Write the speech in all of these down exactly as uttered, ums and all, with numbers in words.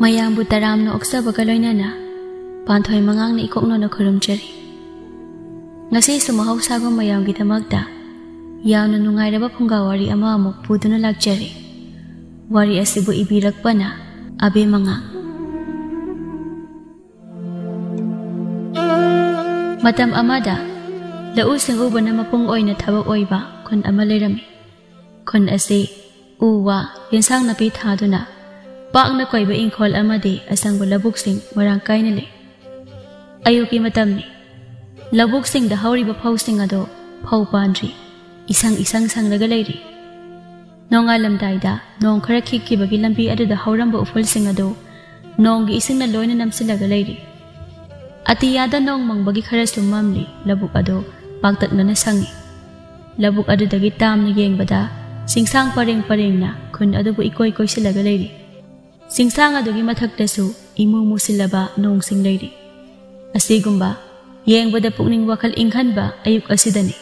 ꯃꯌꯥꯝꯕꯨ ꯇꯔꯥꯝꯅ ꯑꯣꯛꯆꯕꯒ ꯂꯣꯏꯅꯅ ꯄꯥꯟꯊꯣꯏ ꯃꯉꯥꯡꯅ ꯏꯀꯣꯛꯅꯣꯅ ꯈꯨꯔꯨꯝꯖꯔꯤ꯫ ꯉꯁꯤꯁꯨ ꯃꯍꯧꯁꯥꯒꯨꯝ ꯃꯌꯥꯝꯒꯤꯗꯃꯛꯇ ꯌꯥꯝꯅ ꯅꯨꯡꯉꯥꯏꯔꯕ ꯐꯨꯡꯒꯥ ꯋꯥꯔꯤ ꯑꯃ ꯑꯃꯨꯛ ꯄꯨꯗꯨꯅ ꯂꯥꯛꯆꯔꯤ꯫ ꯋꯥꯔꯤ ꯑꯁꯤꯕꯨ ꯏꯕꯤꯔꯛꯄꯅ ꯑꯕꯦ ꯃꯉꯥꯡ꯫ ꯃꯇꯝ ꯑꯃꯗ ꯂꯧꯎ ꯁꯤꯡꯎꯕꯅ ꯃꯄꯨꯡ ꯑꯣꯏꯅ ꯊꯕꯛ ꯑꯣꯏꯕ ꯈꯨꯟ ꯑꯃ ꯂꯩꯔꯝꯃꯤ꯫ ꯈꯨꯟ ꯑꯁꯤ ꯎ ꯋꯥ, ꯌꯦꯟꯁꯥꯡ ꯅꯥꯄꯤ ꯊꯥꯗꯨꯅ ꯄꯥꯛꯅ ꯀꯣꯏꯕ ꯏꯪꯈꯣꯜ ꯑꯃꯗꯤ ꯑꯁꯪꯕ ꯂꯧꯕꯨꯛꯁꯤꯡ ꯃꯔꯥꯡ ꯀꯥꯏꯅ ꯂꯩ꯫ ꯑꯌꯨꯛꯀꯤ ꯃꯇꯝꯅꯤ꯫ ꯂꯧꯕꯨꯛꯁꯤꯡꯗ ꯍꯧꯔꯤꯕ ꯐꯧꯁꯤꯡ ꯑꯗꯨ ꯐꯧ ꯄꯥꯟꯗ꯭ꯔꯤ, ꯏꯁꯪ ꯏꯁꯪ ꯁꯪꯂꯒ ꯂꯩꯔꯤ꯫ ꯅꯣꯡꯉꯥꯜꯂꯝꯗꯥꯏꯗ ꯅꯣꯡ ꯈꯔ ꯈꯤꯛꯈꯤꯕꯒꯤ ꯂꯝꯕꯤ ꯑꯗꯨꯗ ꯍꯧꯔꯝꯕ ꯎꯐꯨꯜꯁꯤꯡ ꯑꯗꯨ ꯅꯣꯡꯒꯤ ꯏꯁꯤꯡꯅ ꯂꯣꯏꯅ ꯅꯝꯁꯤꯜꯂꯒ ꯂꯩꯔꯤ꯫ ꯑꯇꯤꯌꯥꯗ ꯅꯣꯡ ꯃꯪꯕꯒꯤ ꯈꯔꯁꯨ ꯃꯝꯂꯤ, ꯂꯧꯕꯨꯛ ꯑꯗꯨ ꯄꯥꯛꯇꯛꯅꯅ ꯁꯪꯉꯤ꯫ ꯂꯧꯕꯨꯛ ꯑꯗꯨꯗꯒꯤ ꯇꯥꯝꯅ ꯌꯦꯡꯕꯗ ꯆꯤꯡꯁꯥꯡ ꯄꯔꯦꯡ ꯄꯔꯦꯡꯅ ꯈꯨꯟ ꯑꯗꯨꯕꯨ ꯏꯀꯣꯏ ꯀꯣꯏꯁꯤꯜꯂꯒ ꯂꯩꯔꯤ꯫ ꯆꯤꯡꯁꯥꯡ ꯑꯗꯨꯒꯤ ꯃꯊꯛꯇꯁꯨ ꯏꯃꯨ ꯃꯨꯁꯤꯜꯂꯕ ꯅꯣꯡꯁꯤꯡ ꯂꯩꯔꯤ꯫ ꯑꯁꯤꯒꯨꯝꯕ ꯌꯦꯡꯕꯗ ꯄꯨꯛꯅꯤꯡ ꯋꯥꯈꯜ ꯏꯪꯍꯟꯕ ꯑꯌꯨꯛ ꯑꯁꯤꯗꯅꯤ꯫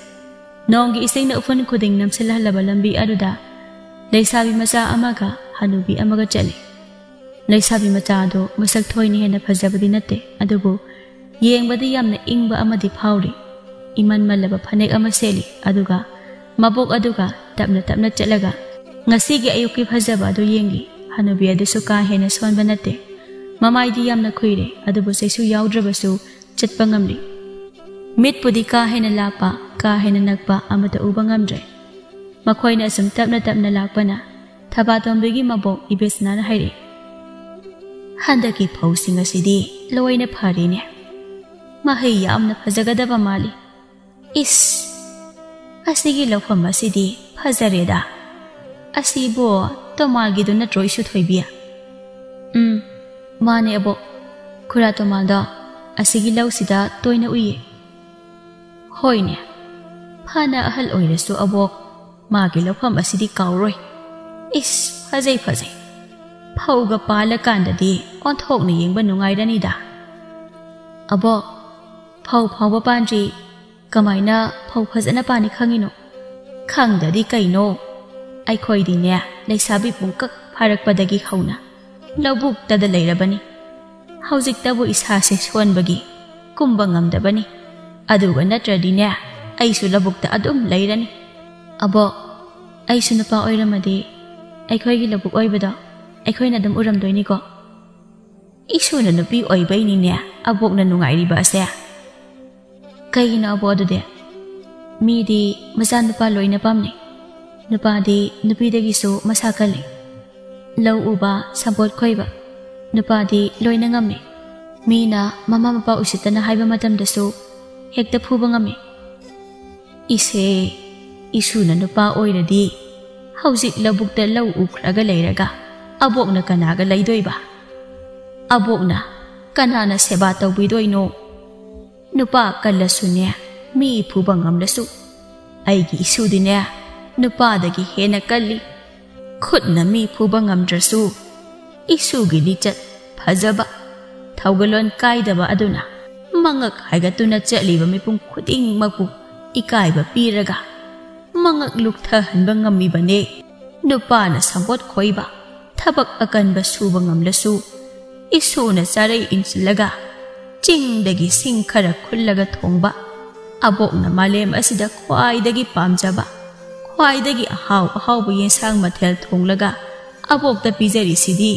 ꯅꯣꯡꯒꯤ ꯏꯁꯤꯡꯅ ꯎꯐꯨꯟ ꯈꯨꯗꯤꯡ ꯅꯝꯁꯤꯜꯍꯜꯂꯕ ꯂꯝꯕꯤ ꯑꯗꯨꯗ ꯂꯩꯁꯥꯕꯤ ꯃꯆꯥ ꯑꯃꯒ ꯍꯅꯨꯕꯤ ꯑꯃꯒ ꯆꯠꯂꯤ꯫ ꯂꯩꯁꯥꯕꯤ ꯃꯆꯥ ꯑꯗꯨ ꯃꯁꯛ ꯊꯣꯏꯅ ꯍꯦꯟꯅ ꯐꯖꯕꯗꯤ ꯅꯠꯇꯦ, ꯑꯗꯨꯕꯨ ꯌꯦꯡꯕꯗ ꯌꯥꯝꯅ ꯏꯪꯕ ꯑꯃꯗꯤ ꯐꯥꯎꯔꯤ꯫ ꯏꯃꯟ ꯃꯜꯂꯕ ꯐꯅꯦꯛ ꯑꯃ ꯁꯦꯠꯂꯤ, ꯑꯗꯨꯒ ꯃꯕꯣꯛ ꯑꯗꯨꯒ ꯇꯞꯅ ꯇꯞꯅ ꯆꯠꯂꯒ ꯉꯁꯤꯒꯤ ꯑꯌꯨꯛꯀꯤ ꯐꯖꯕ ꯑꯗꯨ ꯌꯦꯡꯂꯤ꯫ ꯍꯅꯨꯕꯤ ꯑꯗꯨꯁꯨ ꯀꯥ ꯍꯦꯟꯅ ꯁꯣꯟꯕ ꯅꯠꯇꯦ꯫ ꯃꯃꯥꯏꯗꯤ ꯌꯥꯝꯅ ꯈꯨꯏꯔꯦ, ꯑꯗꯨꯕꯨ ꯆꯩꯁꯨ ꯌꯥꯎꯗ꯭ꯔꯕꯁꯨ ꯆꯠꯄ ꯉꯝꯂꯤ꯫ ꯃꯤꯠꯄꯨꯗꯤ ꯀꯥ ꯍꯦꯟꯅ ꯂꯥꯞꯄ, ꯀꯥ ꯍꯦꯟꯅ ꯅꯛꯄ ꯑꯃꯠꯇ ꯎꯕ ꯉꯝꯗ꯭ꯔꯦ꯫ ꯃꯈꯣꯏꯅ ꯑꯁꯨꯝ ꯇꯞꯅ ꯇꯞꯅ ꯂꯥꯛꯄꯅ ꯊꯕꯥꯇꯣꯝꯕꯤꯒꯤ ꯃꯕꯣꯛ ꯏꯕꯦꯁꯅꯥꯅ ꯍꯥꯏꯔꯛꯏ, "ꯍꯟꯗꯛꯀꯤ ꯐꯧꯁꯤꯡ ꯑꯁꯤꯗꯤ ꯂꯣꯏꯅ ꯐꯔꯦꯅꯦ꯫ ꯃꯍꯩ ꯌꯥꯝꯅ ꯐꯖꯒꯗꯕ ꯃꯥꯜꯂꯤ꯫ ꯏꯁ, ꯑꯁꯤꯒꯤ ꯂꯧꯐꯝ ꯑꯁꯤꯗꯤ ꯐꯖꯔꯦꯗ꯫ ꯑꯁꯤꯕꯨ ꯇꯣꯃꯥꯒꯤꯗꯨ ꯅꯠꯇ꯭ꯔꯣ, ꯏꯁꯨ ꯊꯣꯏꯕꯤ?" "ꯎꯝ, ꯃꯥꯅꯦ ꯑꯕꯣꯛ꯫ ꯈꯨꯔꯥ ꯇꯣꯃꯥꯗꯣ ꯑꯁꯤꯒꯤ ꯂꯧꯁꯤꯗ ꯇꯣꯏꯅ ꯎꯏꯌꯦ꯫" "ꯍꯣꯏꯅꯦ, ꯐꯅ ꯑꯍꯜ ꯑꯣꯏꯔꯁꯨ ꯑꯕꯣꯛ, ꯃꯥꯒꯤ ꯂꯧꯐꯝ ꯑꯁꯤꯗꯤ ꯀꯥꯎꯔꯣꯏ꯫ ꯏꯁ, ꯐꯖꯩ, ꯐꯖꯩ꯫ ꯐꯧꯒ ꯄꯥꯜꯂꯀꯥꯟꯗꯗꯤ ꯑꯣꯟꯊꯣꯛꯅ ꯌꯦꯡꯕ ꯅꯨꯡꯉꯥꯏꯔꯅꯤꯗ꯫" "ꯑꯕꯣꯛ, ꯐꯧ ꯐꯥꯎꯕ ꯄꯥꯟꯗ꯭ꯔꯤ, ꯀꯃꯥꯏꯅ ꯐꯧ ꯐꯖꯅ ꯄꯥꯟꯅꯤ ꯈꯪꯉꯤꯅꯣ?" "ꯈꯪꯗꯗꯤ ꯀꯩꯅꯣ? ꯑꯩꯈꯣꯏꯗꯤꯅꯦ, ꯂꯩꯁꯥꯕꯤ ꯄꯨꯡꯀꯛ ꯐꯥꯔꯛꯄꯗꯒꯤ ꯍꯧꯅ ꯂꯧꯕꯨꯛꯇꯗ ꯂꯩꯔꯕꯅꯤ꯫ ꯍꯧꯖꯤꯛꯇꯕꯨ ꯏꯁꯥꯁꯦ ꯁꯣꯟꯕꯒꯤ ꯀꯨꯝꯕ ꯉꯝꯗꯕꯅꯤ꯫ ꯑꯗꯨꯒ ꯅꯠꯇ꯭ꯔꯗꯤꯅꯦ, ꯑꯩꯁꯨ ꯂꯧꯕꯨꯛꯇ ꯑꯗꯨꯝ ꯂꯩꯔꯅꯤ꯫ "ꯑꯕꯣꯛ, ꯑꯩꯁꯨ ꯅꯨꯄꯥ ꯑꯣꯏꯔꯝꯃꯗꯤ ꯑꯩꯈꯣꯏꯒꯤ ꯂꯧꯕꯨꯛ ꯑꯣꯏꯕꯗꯣ ꯑꯩꯈꯣꯏꯅ ꯑꯗꯨꯝ ꯎꯔꯝꯗꯣꯏꯅꯤꯀꯣ?" "ꯏꯁꯨꯅ ꯅꯨꯄꯤ ꯑꯣꯏꯕꯩꯅꯤꯅꯦ ꯑꯕꯣꯛꯅ ꯅꯨꯡꯉꯥꯏꯔꯤꯕ ꯑꯁꯦ꯫" "ꯀꯩꯒꯤꯅꯣ ꯑꯕꯣꯛ ꯑꯗꯨꯗꯤ?" "ꯃꯤꯗꯤ ꯃꯆꯥꯅꯨꯄꯥ ꯂꯣꯏꯅ ꯄꯥꯝꯅꯩ꯫ ꯅꯨꯄꯥꯗꯤ ꯅꯨꯄꯤꯗꯒꯤꯁꯨ ꯃꯁꯥ ꯀꯜꯂꯤ꯫ ꯂꯧ ꯎꯕ, ꯁꯝꯄꯣꯠ ꯈꯣꯏꯕ, ꯅꯨꯄꯥꯗꯤ ꯂꯣꯏꯅ ꯉꯝꯃꯤ꯫ ꯃꯤꯅ ꯃꯃꯥ ꯃꯄꯥ ꯎꯁꯤꯠꯇꯅ ꯍꯥꯏꯕ ꯃꯇꯝꯗꯁꯨ ꯍꯦꯛꯇ ꯐꯨꯕ ꯉꯝꯃꯤ꯫" "ꯏꯁꯦ, ꯏꯁꯨꯅ ꯅꯨꯄꯥ ꯑꯣꯏꯔꯗꯤ ꯍꯧꯖꯤꯛ ꯂꯧꯕꯨꯛꯇ ꯂꯧ ꯎꯈ꯭ꯔꯒ ꯂꯩꯔꯒ ꯑꯕꯣꯛꯅ ꯀꯅꯥꯒ ꯂꯩꯗꯣꯏꯕ? ꯑꯕꯣꯛꯅ ꯀꯅꯥꯅ ꯁꯦꯕꯥ ꯇꯧꯕꯤꯗꯣꯏꯅꯣ? ꯅꯨꯄꯥ ꯀꯜꯂꯁꯨꯅꯦ, ꯃꯤ ꯐꯨꯕ ꯉꯝꯂꯁꯨ, ꯑꯩꯒꯤ ꯏꯁꯨꯗꯤꯅꯦ ꯅꯨꯄꯥꯗꯒꯤ ꯍꯦꯟꯅ ꯀꯜꯂꯤ꯫ ꯈꯨꯠꯅ ꯃꯤ ꯐꯨꯕ ꯉꯝꯗ꯭ꯔꯁꯨ, ꯏꯁꯨꯒꯤ ꯂꯤꯆꯠ ꯐꯖꯕ, ꯊꯧꯒꯜꯂꯣꯟ ꯀꯥꯏꯗꯕ ꯑꯗꯨꯅ ꯃꯉꯛ ꯍꯥꯏꯒꯠꯇꯨꯅ ꯆꯠꯂꯤꯕ ꯃꯤꯄꯨꯝ ꯈꯨꯗꯤꯡꯃꯛꯄꯨ ꯏꯀꯥꯏꯕ ꯄꯤꯔꯒ, ꯃꯉꯛ ꯂꯨꯛꯊꯍꯟꯕ ꯉꯝꯃꯤꯕꯅꯦ꯫ ꯅꯨꯄꯥꯅ ꯁꯝꯄꯣꯠ ꯈꯣꯏꯕ, ꯊꯕꯛ ꯑꯀꯟꯕ ꯁꯨꯕ ꯉꯝꯂꯁꯨ, ꯏꯁꯨꯅ ꯆꯥꯔꯩ ꯏꯟꯁꯤꯜꯂꯒ ꯆꯤꯡꯗꯒꯤ ꯁꯤꯡ ꯈꯔ ꯈꯨꯜꯂꯒ ꯊꯣꯡꯕ, ꯑꯕꯣꯛꯅ ꯃꯥꯂꯦꯝ ꯑꯁꯤꯗ ꯈ꯭ꯋꯥꯏꯗꯒꯤ ꯄꯥꯝꯖꯕ, ꯈ꯭ꯋꯥꯏꯗꯒꯤ ꯑꯍꯥꯎ ꯑꯍꯥꯎꯕ ꯌꯦꯟꯁꯥꯡ ꯃꯊꯦꯜ ꯊꯣꯡꯂꯒ ꯑꯕꯣꯛꯇ ꯄꯤꯖꯔꯤꯁꯤꯗꯤ꯫"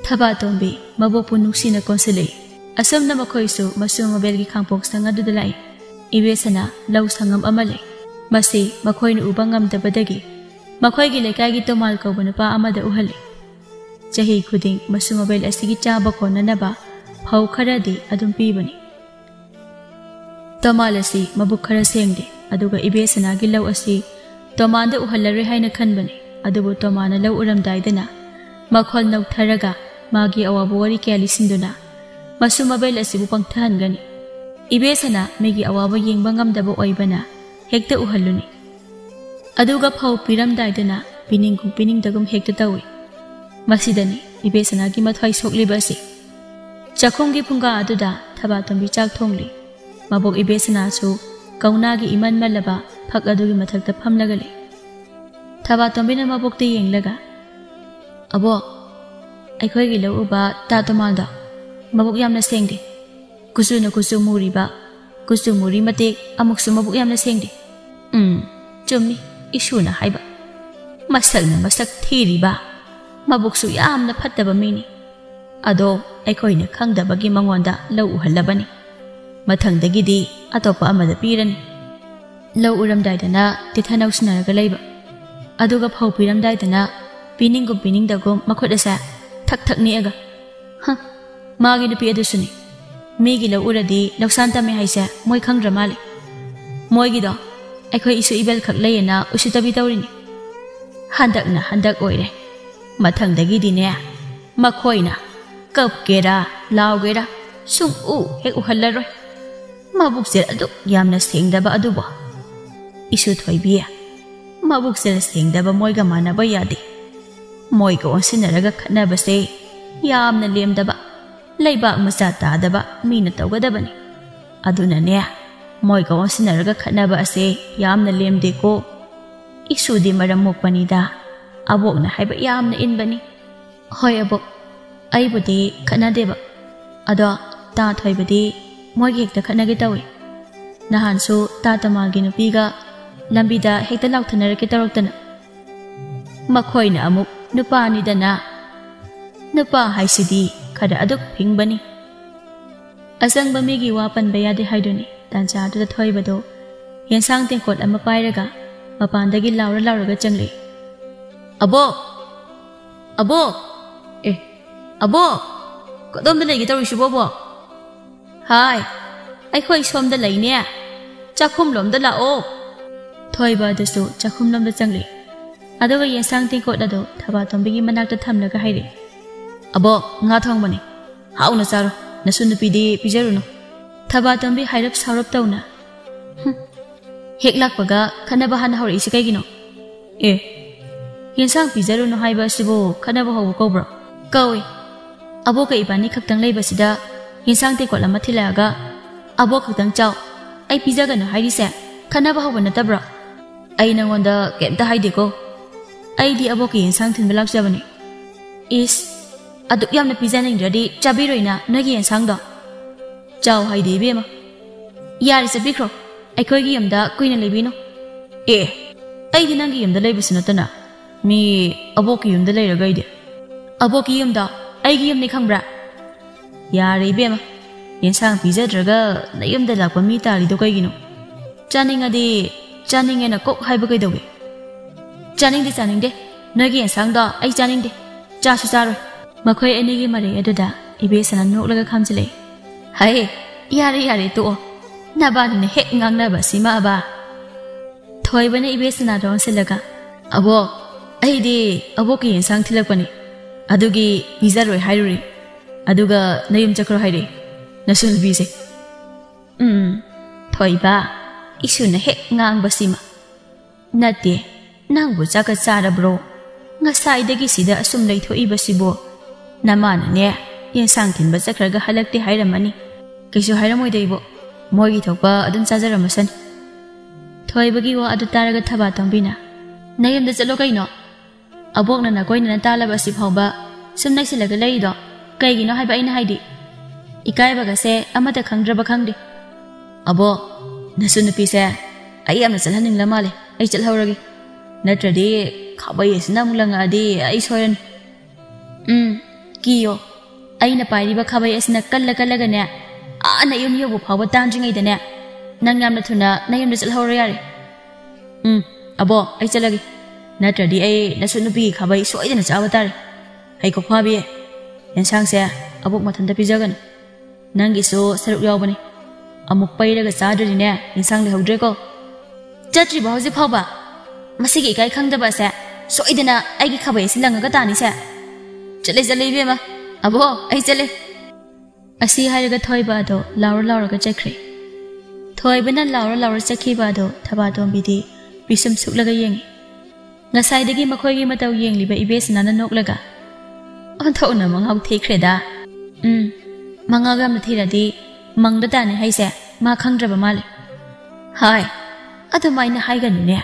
ꯊꯕꯥꯇꯣꯝꯕꯤ ꯃꯕꯣꯛꯄꯨ ꯅꯨꯡꯁꯤꯅ ꯀꯣꯟꯁꯤꯜꯂꯛꯏ꯫ ꯑꯁꯨꯝꯅ ꯃꯈꯣꯏꯁꯨ ꯃꯁꯨ ꯃꯕꯦꯜꯒꯤ ꯈꯥꯡꯄꯣꯛ ꯁꯪ ꯑꯗꯨꯗ ꯂꯥꯛꯏ꯫ ꯏꯕꯦꯁꯅ ꯂꯧ ꯁꯪꯉꯝ ꯑꯃ ꯂꯩ꯫ ꯃꯁꯤ ꯃꯈꯣꯏꯅ ꯎꯕ ꯉꯝꯗꯕꯗꯒꯤ ꯃꯈꯣꯏꯒꯤ ꯂꯩꯀꯥꯏꯒꯤ ꯇꯣꯃꯥꯜ ꯀꯧꯕ ꯅꯨꯄꯥ ꯑꯃꯗ ꯎꯍꯜꯂꯤ꯫ ꯆꯍꯤ ꯈꯨꯗꯤꯡ ꯃꯁꯨ ꯃꯕꯦꯜ ꯑꯁꯤꯒꯤ ꯆꯥꯕ ꯀꯣꯟꯅꯅꯕ ꯐꯧ ꯈꯔꯗꯤ ꯑꯗꯨꯝ ꯄꯤꯕꯅꯤ꯫ ꯇꯣꯃꯥꯜ ꯑꯁꯤ ꯃꯕꯨꯛ ꯈꯔ ꯁꯦꯡꯗꯦ, ꯑꯗꯨꯒ ꯏꯕꯦꯁꯅꯥꯒꯤ ꯂꯧ ꯑꯁꯤ ꯇꯣꯃꯥꯟꯗ ꯎꯍꯜꯂꯔꯣꯏ ꯍꯥꯏꯅ ꯈꯟꯕꯅꯤ꯫ ꯑꯗꯨꯕꯨ ꯇꯣꯃꯥꯟꯅ ꯂꯧ ꯎꯔꯝꯗꯥꯏꯗꯅ ꯃꯈꯣꯜ ꯅꯧꯊꯔꯒ ꯃꯥꯒꯤ ꯑꯋꯥꯕ ꯋꯥꯔꯤ ꯀꯌꯥ ꯂꯤꯁꯤꯟꯗꯨꯅ ꯃꯁꯨ ꯃꯕꯦꯜ ꯑꯁꯤꯕꯨ ꯄꯪꯊꯍꯟꯒꯅꯤ꯫ ꯏꯕꯦꯁꯅꯥ ꯃꯤꯒꯤ ꯑꯋꯥꯕ ꯌꯦꯡꯕ ꯉꯝꯗꯕ ꯑꯣꯏꯕꯅ ꯍꯦꯛꯇ ꯎꯍꯜꯂꯨꯅꯤ꯫ ꯑꯗꯨꯒ ꯐꯧ ꯄꯤꯔꯝꯗꯥꯏꯗꯅ ꯄꯤꯅꯤꯡꯒꯨꯝ ꯄꯤꯅꯤꯡꯗꯒꯨꯝ ꯍꯦꯛꯇ ꯇꯧꯏ꯫ ꯃꯁꯤꯗꯅꯤ ꯏꯕꯦꯁꯅꯥꯒꯤ ꯃꯊ꯭ꯋꯥꯏ ꯁꯣꯛꯂꯤꯕ ꯑꯁꯤ꯫ ꯆꯥꯛꯈꯨꯝꯒꯤ ꯐꯨꯡꯒꯥ ꯑꯗꯨꯗ ꯊꯕꯥꯇꯣꯝꯕꯤ ꯆꯥꯛ ꯊꯣꯡꯂꯤ꯫ ꯃꯕꯣꯛ ꯏꯕꯦꯁꯅꯥꯁꯨ ꯀꯧꯅꯥꯒꯤ ꯏꯃꯟ ꯃꯜꯂꯕ ꯐꯛ ꯑꯗꯨꯒꯤ ꯃꯊꯛꯇ ꯐꯝꯂꯒ ꯂꯩ꯫ ꯊꯕꯥꯇꯣꯝꯕꯤꯅ ꯃꯕꯣꯛꯇ ꯌꯦꯡꯂꯒ, "ꯑꯕꯣꯛ, ꯑꯩꯈꯣꯏꯒꯤ ꯂꯧ ꯎꯕ ꯇꯥ ꯇꯣꯃꯥꯜꯗꯣ ꯃꯕꯨꯛ ꯌꯥꯝꯅ ꯁꯦꯡꯗꯦ꯫ ꯀꯨꯆꯨꯅ ꯀꯨꯆꯨ ꯃꯨꯔꯤꯕ, ꯀꯨꯆꯨ ꯃꯨꯔꯤ ꯃꯇꯤꯛ ꯑꯃꯨꯛꯁꯨ ꯃꯕꯨꯛ ꯌꯥꯝꯅ ꯁꯦꯡꯗꯦ꯫ ꯎꯝ, ꯆꯨꯝꯃꯤ, ꯏꯁꯨꯅ ꯍꯥꯏꯕ꯫ ꯃꯁꯛꯅ ꯃꯁꯛ ꯊꯤꯔꯤꯕ, ꯃꯕꯨꯛꯁꯨ ꯌꯥꯝꯅ ꯐꯠꯇꯕ ꯃꯤꯅꯤ꯫ ꯑꯗꯣ ꯑꯩꯈꯣꯏꯅ ꯈꯪꯗꯕꯒꯤ ꯃꯉꯣꯟꯗ ꯂꯧ ꯎꯍꯜꯂꯕꯅꯤ꯫ ꯃꯊꯪꯗꯒꯤꯗꯤ ꯑꯇꯣꯞꯄ ꯑꯃꯗ ꯄꯤꯔꯅꯤ꯫ ꯂꯧ ꯎꯔꯝꯗꯥꯏꯗꯅ ꯇꯤꯊ ꯅꯧꯁꯤꯟꯅꯔꯒ ꯂꯩꯕ, ꯑꯗꯨꯒ ꯐꯧ ꯄꯤꯔꯝꯗꯥꯏꯗꯅ ꯄꯤꯅꯤꯡꯒꯨꯝ ꯄꯤꯅꯤꯡꯗꯒꯨꯝ ꯃꯈꯨꯠ ꯑꯁꯦ ꯊꯛ ꯊꯛ ꯅꯤꯛꯑꯒ꯫ ꯍ, ꯃꯥꯒꯤ ꯅꯨꯄꯤ ꯑꯗꯨꯁꯨꯅꯤ꯫ ꯃꯤꯒꯤ ꯂꯧ ꯎꯔꯗꯤ ꯂꯧꯁꯥꯟ ꯇꯝꯃꯦ ꯍꯥꯏꯁꯦ ꯃꯣꯏ ꯈꯪꯗ꯭ꯔ ꯃꯥꯜꯂꯦ꯫ ꯃꯣꯏꯒꯤꯗꯣ ꯑꯩꯈꯣꯏ ꯏꯁꯨ ꯏꯕꯦꯜ ꯈꯛ ꯂꯩꯌꯦꯅ ꯎꯁꯤꯠꯇꯕꯤ ꯇꯧꯔꯤꯅꯤ꯫ ꯍꯟꯗꯛꯅ ꯍꯟꯗꯛ ꯑꯣꯏꯔꯦ꯫ ꯃꯊꯪꯗꯒꯤꯗꯤꯅꯦ, ꯃꯈꯣꯏꯅ ꯀꯞꯀꯦꯔꯥ ꯂꯥꯎꯒꯦꯔꯥ ꯁꯨꯡꯎ ꯍꯦꯛ ꯎꯍꯜꯂꯔꯣꯏ꯫ ꯃꯕꯨꯛꯆꯦꯜ ꯑꯗꯨꯛ ꯌꯥꯝꯅ ꯁꯦꯡꯗꯕ ꯑꯗꯨꯕꯨ꯫ ꯏꯁꯨ ꯊꯣꯏꯕꯤ, ꯃꯕꯨꯛꯆꯦꯜ ꯁꯦꯡꯗꯕ ꯃꯣꯏꯒ ꯃꯥꯟꯅꯕ ꯌꯥꯗꯦ꯫ ꯃꯣꯏꯒ ꯑꯣꯟꯁꯤꯟꯅꯔꯒ ꯈꯠꯅꯕꯁꯦ ꯌꯥꯝꯅ ꯂꯦꯝꯗꯕ, ꯂꯩꯕꯥꯛ ꯃꯆꯥ ꯇꯥꯗꯕ ꯃꯤꯅ ꯇꯧꯒꯗꯕꯅꯤ꯫ ꯑꯗꯨꯅꯅꯦ, ꯃꯣꯏꯒ ꯑꯣꯟꯁꯤꯟꯅꯔꯒ ꯈꯠꯅꯕ ꯑꯁꯦ ꯌꯥꯝꯅ ꯂꯦꯝꯗꯦꯀꯣ꯫ ꯏꯁꯨꯗꯤ ꯃꯔꯝ ꯃꯣꯛꯄꯅꯤꯗ, ꯑꯕꯣꯛꯅ ꯍꯥꯏꯕ ꯌꯥꯝꯅ ꯏꯟꯕꯅꯤ꯫ ꯍꯣꯏ ꯑꯕꯣꯛ, ꯑꯩꯕꯨꯗꯤ ꯈꯠꯅꯗꯦꯕ, ꯑꯗꯣ ꯇꯥ ꯊꯣꯏꯕꯗꯤ ꯃꯣꯏꯒ ꯍꯦꯛꯇ ꯈꯠꯅꯒꯦ ꯇꯧꯏ꯫ ꯅꯍꯥꯟꯁꯨ ꯇꯥ ꯇꯃꯥꯜꯒꯤ ꯅꯨꯄꯤꯒ ꯂꯝꯕꯤꯗ ꯍꯦꯛꯇ ꯂꯥꯎꯊꯅꯔꯛꯀꯦ ꯇꯧꯔꯛꯇꯅ꯫ ꯃꯈꯣꯏꯅ ꯑꯃꯨꯛ ꯅꯨꯄꯥꯅꯤꯗꯅ꯫ ꯅꯨꯄꯥ ꯍꯥꯏꯁꯤꯗꯤ ꯈꯔ ꯑꯗꯨꯛ ꯐꯤꯡꯕꯅꯤ꯫ ꯑꯆꯪꯕ ꯃꯤꯒꯤ ꯋꯥ ꯄꯟꯕ ꯌꯥꯗꯦ ꯍꯥꯏꯗꯨꯅꯤ꯫ ꯇꯥꯟꯖꯥꯗꯨꯗ ꯊꯣꯏꯕꯗꯣ ꯌꯦꯟꯁꯥꯡ ꯇꯦꯡꯀꯣꯠ ꯑꯃ ꯄꯥꯏꯔꯒ ꯃꯄꯥꯟꯗꯒꯤ ꯂꯥꯎꯔ ꯂꯥꯎꯔꯒ ꯆꯪꯂꯛꯏ꯫ "ꯑꯕꯣꯛ! ꯑꯕꯣꯛ! ꯑꯦ, ꯑꯕꯣꯛ! ꯀꯗꯣꯝꯗ ꯂꯩꯒꯦ ꯇꯧꯔꯤꯁꯤꯕꯣ, ꯑꯕꯣꯛ?" "ꯍꯥꯏ, ꯑꯩꯈꯣꯏ ꯁꯣꯝꯗ ꯂꯩꯅꯦ꯫ ꯆꯥꯛꯈꯨꯝꯂꯣꯝꯗ ꯂꯥꯛꯑꯣ꯫" ꯊꯣꯏꯕ ꯑꯗꯨꯁꯨ ꯆꯥꯛꯈꯨꯝꯂꯣꯝꯗ ꯆꯪꯂꯛꯏ꯫ ꯑꯗꯨꯒ ꯌꯦꯟꯁꯥꯡ ꯇꯦꯡꯀꯣꯠ ꯑꯗꯨ ꯊꯕꯥꯇꯣꯝꯕꯤꯒꯤ ꯃꯅꯥꯛꯇ ꯊꯝꯂꯒ ꯍꯥꯏꯔꯛꯏ, "ꯑꯕꯣꯛ, ꯉꯥ ꯊꯣꯡꯕꯅꯤ꯫ ꯍꯥꯎꯅ ꯆꯥꯔꯣ꯫ ꯅꯁꯨ ꯅꯨꯄꯤꯗꯤ ꯄꯤꯖꯔꯨꯅꯨ꯫" ꯊꯕꯥꯇꯣꯝꯕꯤ ꯍꯥꯏꯔꯞ ꯁꯥꯎꯔꯞ ꯇꯧꯅ, "ꯍꯨꯝ, ꯍꯦꯛ ꯂꯥꯛꯄꯒ ꯈꯠꯅꯕ ꯍꯥꯟꯅ ꯍꯧꯔꯛꯏꯁꯤ ꯀꯩꯒꯤꯅꯣ? ꯑꯦ, ꯌꯦꯟꯁꯥꯡ ꯄꯤꯖꯔꯨꯅꯨ ꯍꯥꯏꯕ ꯑꯁꯤꯕꯨ ꯈꯠꯅꯕ ꯍꯧꯕ ꯀꯧꯕ꯭ꯔꯣ?" "ꯀꯧꯏ꯫ ꯑꯕꯣꯛꯀ ꯏꯕꯥꯅꯤ ꯈꯛꯇꯪ ꯂꯩꯕꯁꯤꯗ ꯌꯦꯟꯁꯥꯡ ꯇꯦꯡꯀꯣꯠ ꯑꯃ ꯊꯤꯜꯂꯛꯑꯒ ꯑꯕꯣꯛ ꯈꯛꯇꯪ ꯆꯥꯎ, ꯑꯩ ꯄꯤꯖꯒꯅꯨ ꯍꯥꯏꯔꯤꯁꯦ ꯈꯠꯅꯕ ꯍꯧꯕ ꯅꯠꯇꯕ꯭ꯔꯣ?" "ꯑꯩ ꯅꯉꯣꯟꯗ ꯀꯩꯝꯇ ꯍꯥꯏꯗꯦꯀꯣ꯫ ꯑꯩꯗꯤ ꯑꯕꯣꯛꯀꯤ ꯌꯦꯟꯁꯥꯡ ꯊꯤꯟꯕ ꯂꯥꯛꯆꯕꯅꯤ꯫" "ꯏꯁ, ꯑꯗꯨꯛ ꯌꯥꯝꯅ ꯄꯤꯖꯅꯤꯡꯗ꯭ꯔꯗꯤ ꯆꯥꯕꯤꯔꯣꯏꯅ ꯅꯣꯏꯒꯤ ꯌꯦꯟꯁꯥꯡꯗꯣ꯫ ꯆꯥꯎ ꯍꯥꯏꯗꯤ ꯏꯕꯦꯝꯃ꯫ ꯌꯥꯔꯦ, ꯆꯠꯄꯤꯈ꯭ꯔꯣ꯫ ꯑꯩꯈꯣꯏꯒꯤ ꯌꯨꯝꯗ ꯀꯨꯏꯅ ꯂꯩꯕꯤꯅꯨ꯫ ꯑꯦ, ꯑꯩꯗꯤ ꯅꯪꯒꯤ ꯌꯨꯝꯗ ꯂꯩꯕꯁꯨ ꯅꯠꯇꯅ ꯃꯤ ꯑꯕꯣꯛꯀꯤ ꯌꯨꯝꯗ ꯂꯩꯔꯒ ꯑꯩꯗꯤ꯫ ꯑꯕꯣꯛꯀꯤ ꯌꯨꯝꯗꯣ ꯑꯩꯒꯤ ꯌꯨꯝꯅꯤ ꯈꯪꯕ꯭ꯔꯥ? ꯌꯥꯔꯦ ꯏꯕꯦꯝꯃ, ꯌꯦꯟꯁꯥꯡ ꯄꯤꯖꯗ꯭ꯔꯒ ꯅꯌꯨꯝꯗ ꯂꯥꯛꯄ ꯃꯤ ꯇꯥꯔꯤꯗꯣ ꯀꯩꯒꯤꯅꯣ? ꯆꯥꯅꯤꯡꯉꯗꯤ ꯆꯥꯅꯤꯡꯉꯦꯅ ꯀꯣꯛ ꯍꯥꯏꯕ ꯀꯩꯗꯧꯒꯦ? ꯆꯥꯅꯤꯡꯗꯦ, ꯆꯥꯅꯤꯡꯗꯦ꯫ ꯅꯣꯏꯒꯤ ꯌꯦꯟꯁꯥꯡꯗꯣ ꯑꯩ ꯆꯥꯅꯤꯡꯗꯦ꯫ ꯆꯥꯁꯨ ꯆꯥꯔꯣꯏ꯫ ꯃꯈꯣꯏ ꯑꯅꯤꯒꯤ ꯃꯔꯩ ꯑꯗꯨꯗ ꯏꯕꯦꯁꯅ ꯅꯣꯛꯂꯒ ꯈꯥꯝꯖꯤꯜꯂꯛꯏ꯫ ꯍꯩ, ꯌꯥꯔꯦ, ꯌꯥꯔꯦ, ꯇꯣꯛꯑꯣ꯫ ꯅꯕꯥꯅꯤꯅ ꯍꯦꯛ ꯉꯥꯡꯅꯕ ꯁꯤꯃ ꯑꯕ꯫ ꯊꯣꯏꯕꯅ ꯏꯕꯦꯁꯅꯥꯗ ꯑꯣꯟꯁꯤꯜꯂꯒ, "ꯑꯕꯣꯛ, ꯑꯩꯗꯤ ꯑꯕꯣꯛꯀꯤ ꯌꯦꯟꯁꯥꯡ ꯊꯤꯜꯂꯛꯄꯅꯤ꯫ ꯑꯗꯨꯒꯤ ꯄꯤꯖꯔꯣꯏ ꯍꯥꯏꯔꯨꯔꯦ꯫ ꯑꯗꯨꯒ ꯅꯌꯨꯝ ꯆꯠꯈ꯭ꯔꯣ ꯍꯥꯏꯔꯦ꯫ ꯅꯁꯨ ꯅꯨꯄꯤꯁꯦ꯫" "ꯎꯝ, ꯊꯣꯏꯕ, ꯏꯁꯨꯅ ꯍꯦꯛ ꯉꯥꯡꯕꯁꯤꯃ꯫ ꯅꯠꯇꯦ, ꯅꯪꯕꯨ ꯆꯥꯛꯀ ꯆꯥꯔꯕ꯭ꯔꯣ? ꯉꯁꯥꯏꯗꯒꯤ ꯁꯤꯗ ꯑꯁꯨꯝ ꯂꯩꯊꯣꯛꯏꯕꯁꯤꯕꯨ? ꯅꯃꯥꯅꯅꯦ, ꯌꯦꯟꯁꯥꯡ ꯊꯤꯟꯕ ꯆꯠꯈ꯭ꯔꯒ ꯍꯜꯂꯛꯇꯦ ꯍꯥꯏꯔꯝꯃꯅꯤ꯫ ꯀꯩꯁꯨ ꯍꯥꯏꯔꯝꯃꯣꯏꯗ ꯏꯕꯣꯛ, ꯃꯣꯏꯒꯤ ꯊꯣꯛꯄ ꯑꯗꯨꯝ ꯆꯥꯖꯔꯝꯃꯁꯅꯤ꯫" ꯊꯣꯏꯕꯒꯤ ꯋꯥ ꯑꯗꯨ ꯇꯥꯔꯒ ꯊꯕꯥꯇꯣꯝꯕꯤꯅ, "ꯅꯌꯨꯝꯗ ꯆꯠꯂꯣ ꯀꯩꯅꯣ? ꯑꯕꯣꯛꯅ ꯅꯀꯣꯏꯅꯅ ꯇꯥꯜꯂꯕ ꯑꯁꯤ ꯐꯥꯎꯕ ꯁꯨꯝ ꯅꯩꯁꯤꯜꯂꯒ ꯂꯩꯔꯤꯗꯣ ꯀꯩꯒꯤꯅꯣ ꯍꯥꯏꯕ ꯑꯩꯅ ꯍꯥꯏꯗꯤ? ꯏꯀꯥꯏꯕꯒꯁꯦ ꯑꯃꯠꯇ ꯈꯪꯗ꯭ꯔꯕ ꯈꯪꯗꯦ꯫" "ꯑꯕꯣꯛ, ꯅꯁꯨ ꯅꯨꯄꯤꯁꯦ ꯑꯩ ꯌꯥꯝꯅ ꯆꯠꯍꯟꯅꯤꯡꯂ ꯃꯥꯜꯂꯦ꯫ ꯑꯩ ꯆꯠꯍꯧꯔꯒꯦ꯫ ꯅꯠꯇ꯭ꯔꯗꯤ ꯈꯥꯕꯩ ꯑꯁꯤꯅ ꯑꯃꯨꯛ ꯂꯪꯉꯛꯑꯗꯤ ꯑꯩ ꯁꯣꯏꯔꯅꯤ꯫" "ꯎꯝ, ꯀꯤꯌꯣ꯫ ꯑꯩꯅ ꯄꯥꯏꯔꯤꯕ ꯈꯥꯕꯩ ꯑꯁꯤꯅ ꯀꯜꯂ ꯀꯜꯂꯒꯅꯦ, ꯑꯥ ꯅꯌꯨꯝ ꯌꯧꯕ ꯐꯥꯎꯕ ꯇꯥꯟꯗ꯭ꯔꯤꯉꯩꯗꯅꯦ, ꯅꯪ ꯌꯥꯝꯅ ꯊꯨꯅ ꯅꯌꯨꯝꯗ ꯆꯠꯍꯧꯔꯣ ꯌꯥꯔꯦ꯫" "ꯎꯝ, ꯑꯕꯣ, ꯑꯩ ꯆꯠꯂꯒꯦ꯫ ꯅꯠꯇ꯭ꯔꯗꯤ ꯑꯩ ꯅꯁꯨ ꯅꯨꯄꯤꯒꯤ ꯈꯥꯕꯩ ꯁꯣꯏꯗꯅ ꯆꯥꯕ ꯇꯥꯔꯦ꯫ ꯍꯩꯀꯣꯛ ꯐꯥꯕꯤ, ꯌꯦꯟꯁꯥꯡꯁꯦ ꯑꯕꯣꯛ ꯃꯊꯟꯇ ꯄꯤꯖꯒꯅꯨ꯫ ꯅꯪꯒꯤꯁꯨ ꯁꯔꯨꯛ ꯌꯥꯎꯕꯅꯤ꯫ ꯑꯃꯨꯛ ꯄꯩꯔꯒ ꯆꯥꯗ꯭ꯔꯗꯤꯅꯦ, ꯌꯦꯟꯁꯥꯡ ꯂꯩꯍꯧꯗ꯭ꯔꯦꯀꯣ꯫" "ꯆꯠꯇ꯭ꯔꯤꯕꯣ ꯍꯧꯖꯤꯛ ꯐꯥꯎꯕ? ꯃꯁꯤꯒꯤ ꯏꯀꯥꯏ ꯈꯪꯗꯕ ꯑꯁꯦ ꯁꯣꯏꯗꯅ ꯑꯩꯒꯤ ꯈꯥꯕꯩ ꯑꯁꯤ ꯂꯪꯉꯒ ꯇꯥꯅꯤꯁꯦ꯫ ꯆꯠꯂꯦ, ꯆꯠꯂꯦ ꯏꯕꯦꯝꯃ꯫ ꯑꯕꯣ, ꯑꯩ ꯆꯠꯂꯦ꯫" ꯑꯁꯤ ꯍꯥꯏꯔꯒ ꯊꯣꯏꯕ ꯑꯗꯣ ꯂꯥꯎꯔ ꯂꯥꯎꯔꯒ ꯆꯠꯈ꯭ꯔꯦ꯫ ꯊꯣꯏꯕꯅ ꯂꯥꯎꯔ ꯂꯥꯎꯔ ꯆꯠꯈꯤꯕ ꯑꯗꯣ ꯊꯕꯥꯇꯣꯝꯕꯤꯗꯤ ꯄꯤꯁꯨꯝ ꯁꯨꯛꯂꯒ ꯌꯦꯡꯉꯤ꯫ ꯉꯁꯥꯏꯗꯒꯤ ꯃꯈꯣꯏꯒꯤ ꯃꯇꯧ ꯌꯦꯡꯂꯤꯕ ꯏꯕꯦꯁꯅꯥꯅ ꯅꯣꯛꯂꯒ, "ꯑꯣꯟꯊꯣꯛꯅ ꯃꯉꯥꯎ ꯊꯤꯈ꯭ꯔꯦꯗ꯫ ꯎꯝ, ꯃꯉꯥꯎ ꯌꯥꯝꯅ ꯊꯤꯔꯗꯤ ꯃꯪꯗ ꯇꯥꯅꯤ ꯍꯥꯏꯁꯦ ꯃꯥ ꯈꯪꯗ꯭ꯔꯕ ꯃꯥꯜꯂꯦ꯫ ꯍꯥꯏ, ꯑꯗꯨꯃꯥꯏꯅ ꯍꯥꯏꯒꯅꯨꯅꯦ,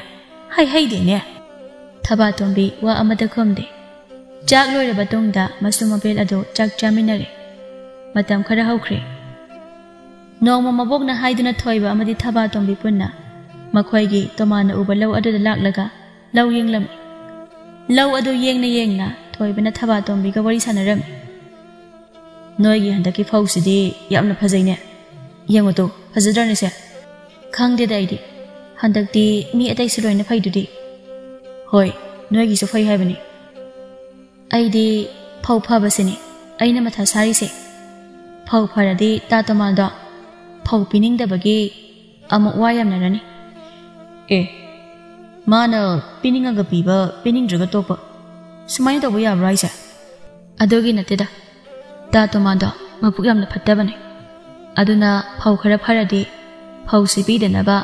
ꯍꯥꯏꯍꯩꯗꯦꯅꯦ꯫" ꯊꯕꯥꯇꯣꯝꯕꯤ ꯋꯥ ꯑꯃꯇ ꯈꯨꯝꯗꯦ꯫ ꯆꯥꯛ ꯂꯣꯏꯔꯕ ꯇꯨꯡꯗ ꯃꯁꯨ ꯃꯕꯦꯜ ꯑꯗꯨ ꯆꯥꯛ ꯆꯥꯃꯤꯟꯅꯔꯦ꯫ ꯃꯇꯝ ꯈꯔ ꯍꯧꯈ꯭ꯔꯦ꯫ ꯅꯣꯡꯃ ꯃꯕꯣꯛꯅ ꯍꯥꯏꯗꯨꯅ ꯊꯣꯏꯕ ꯑꯃꯗꯤ ꯊꯕꯥꯇꯣꯝꯕꯤ ꯄꯨꯟꯅ ꯃꯈꯣꯏꯒꯤ ꯇꯣꯃꯥꯟꯅ ꯎꯕ ꯂꯧ ꯑꯗꯨꯗ ꯂꯥꯛꯂꯒ ꯂꯧ ꯌꯦꯡꯂꯝꯃꯤ꯫ ꯂꯧ ꯑꯗꯨ ꯌꯦꯡꯅ ꯌꯦꯡꯅ ꯊꯣꯏꯕꯅ ꯊꯕꯥꯇꯣꯝꯕꯤꯒ ꯋꯥꯔꯤ ꯁꯥꯟꯅꯔꯝꯃꯤ꯫ "ꯅꯣꯏꯒꯤ ꯍꯟꯗꯛꯀꯤ ꯐꯧꯁꯤꯗꯤ ꯌꯥꯝꯅ ꯐꯖꯩꯅꯦ꯫ ꯌꯦꯡꯉꯨ ꯇꯨ, ꯐꯖꯗ꯭ꯔꯅꯦꯁꯦ?" "ꯈꯪꯗꯦꯗ ꯑꯩꯗꯤ꯫ ꯍꯟꯗꯛꯇꯤ ꯃꯤ ꯑꯇꯩꯁꯨ ꯂꯣꯏꯅ ꯐꯩꯗꯨꯗꯤ?" "ꯍꯣꯏ, ꯅꯣꯏꯒꯤꯁꯨ ꯐꯩ ꯍꯥꯏꯕꯅꯤ꯫ ꯑꯩꯗꯤ ꯐꯧ ꯐꯕꯁꯤꯅꯤ ꯑꯩꯅ ꯃꯊꯥ ꯁꯥꯔꯤꯁꯦ꯫ ꯐꯧ ꯐꯔꯗꯤ ꯇꯥ ꯇꯣꯃꯥꯜꯗꯣ ꯐꯧ ꯄꯤꯅꯤꯡꯗꯕꯒꯤ ꯑꯃꯨꯛ ꯋꯥ ꯌꯥꯝꯅꯔꯅꯤ꯫" "ꯑꯦ, ꯃꯥꯅ ꯄꯤꯅꯤꯡꯉꯒ ꯄꯤꯕ, ꯄꯤꯅꯤꯡꯗ꯭ꯔꯒ ꯇꯣꯛꯄ, ꯁꯨꯃꯥꯏꯅ ꯇꯧꯕ ꯌꯥꯕ꯭ꯔꯣ ꯍꯥꯏꯁꯦ?" "ꯑꯗꯨꯒꯤ ꯅꯠꯇꯦꯗ, ꯇꯥ ꯇꯣꯃꯥꯗꯣ ꯃꯕꯨꯛ ꯌꯥꯝꯅ ꯐꯠꯇꯕꯅꯦ꯫ ꯑꯗꯨꯅ ꯐꯧ ꯈꯔ ꯐꯔꯗꯤ ꯐꯧꯁꯤ ꯄꯤꯗꯅꯕ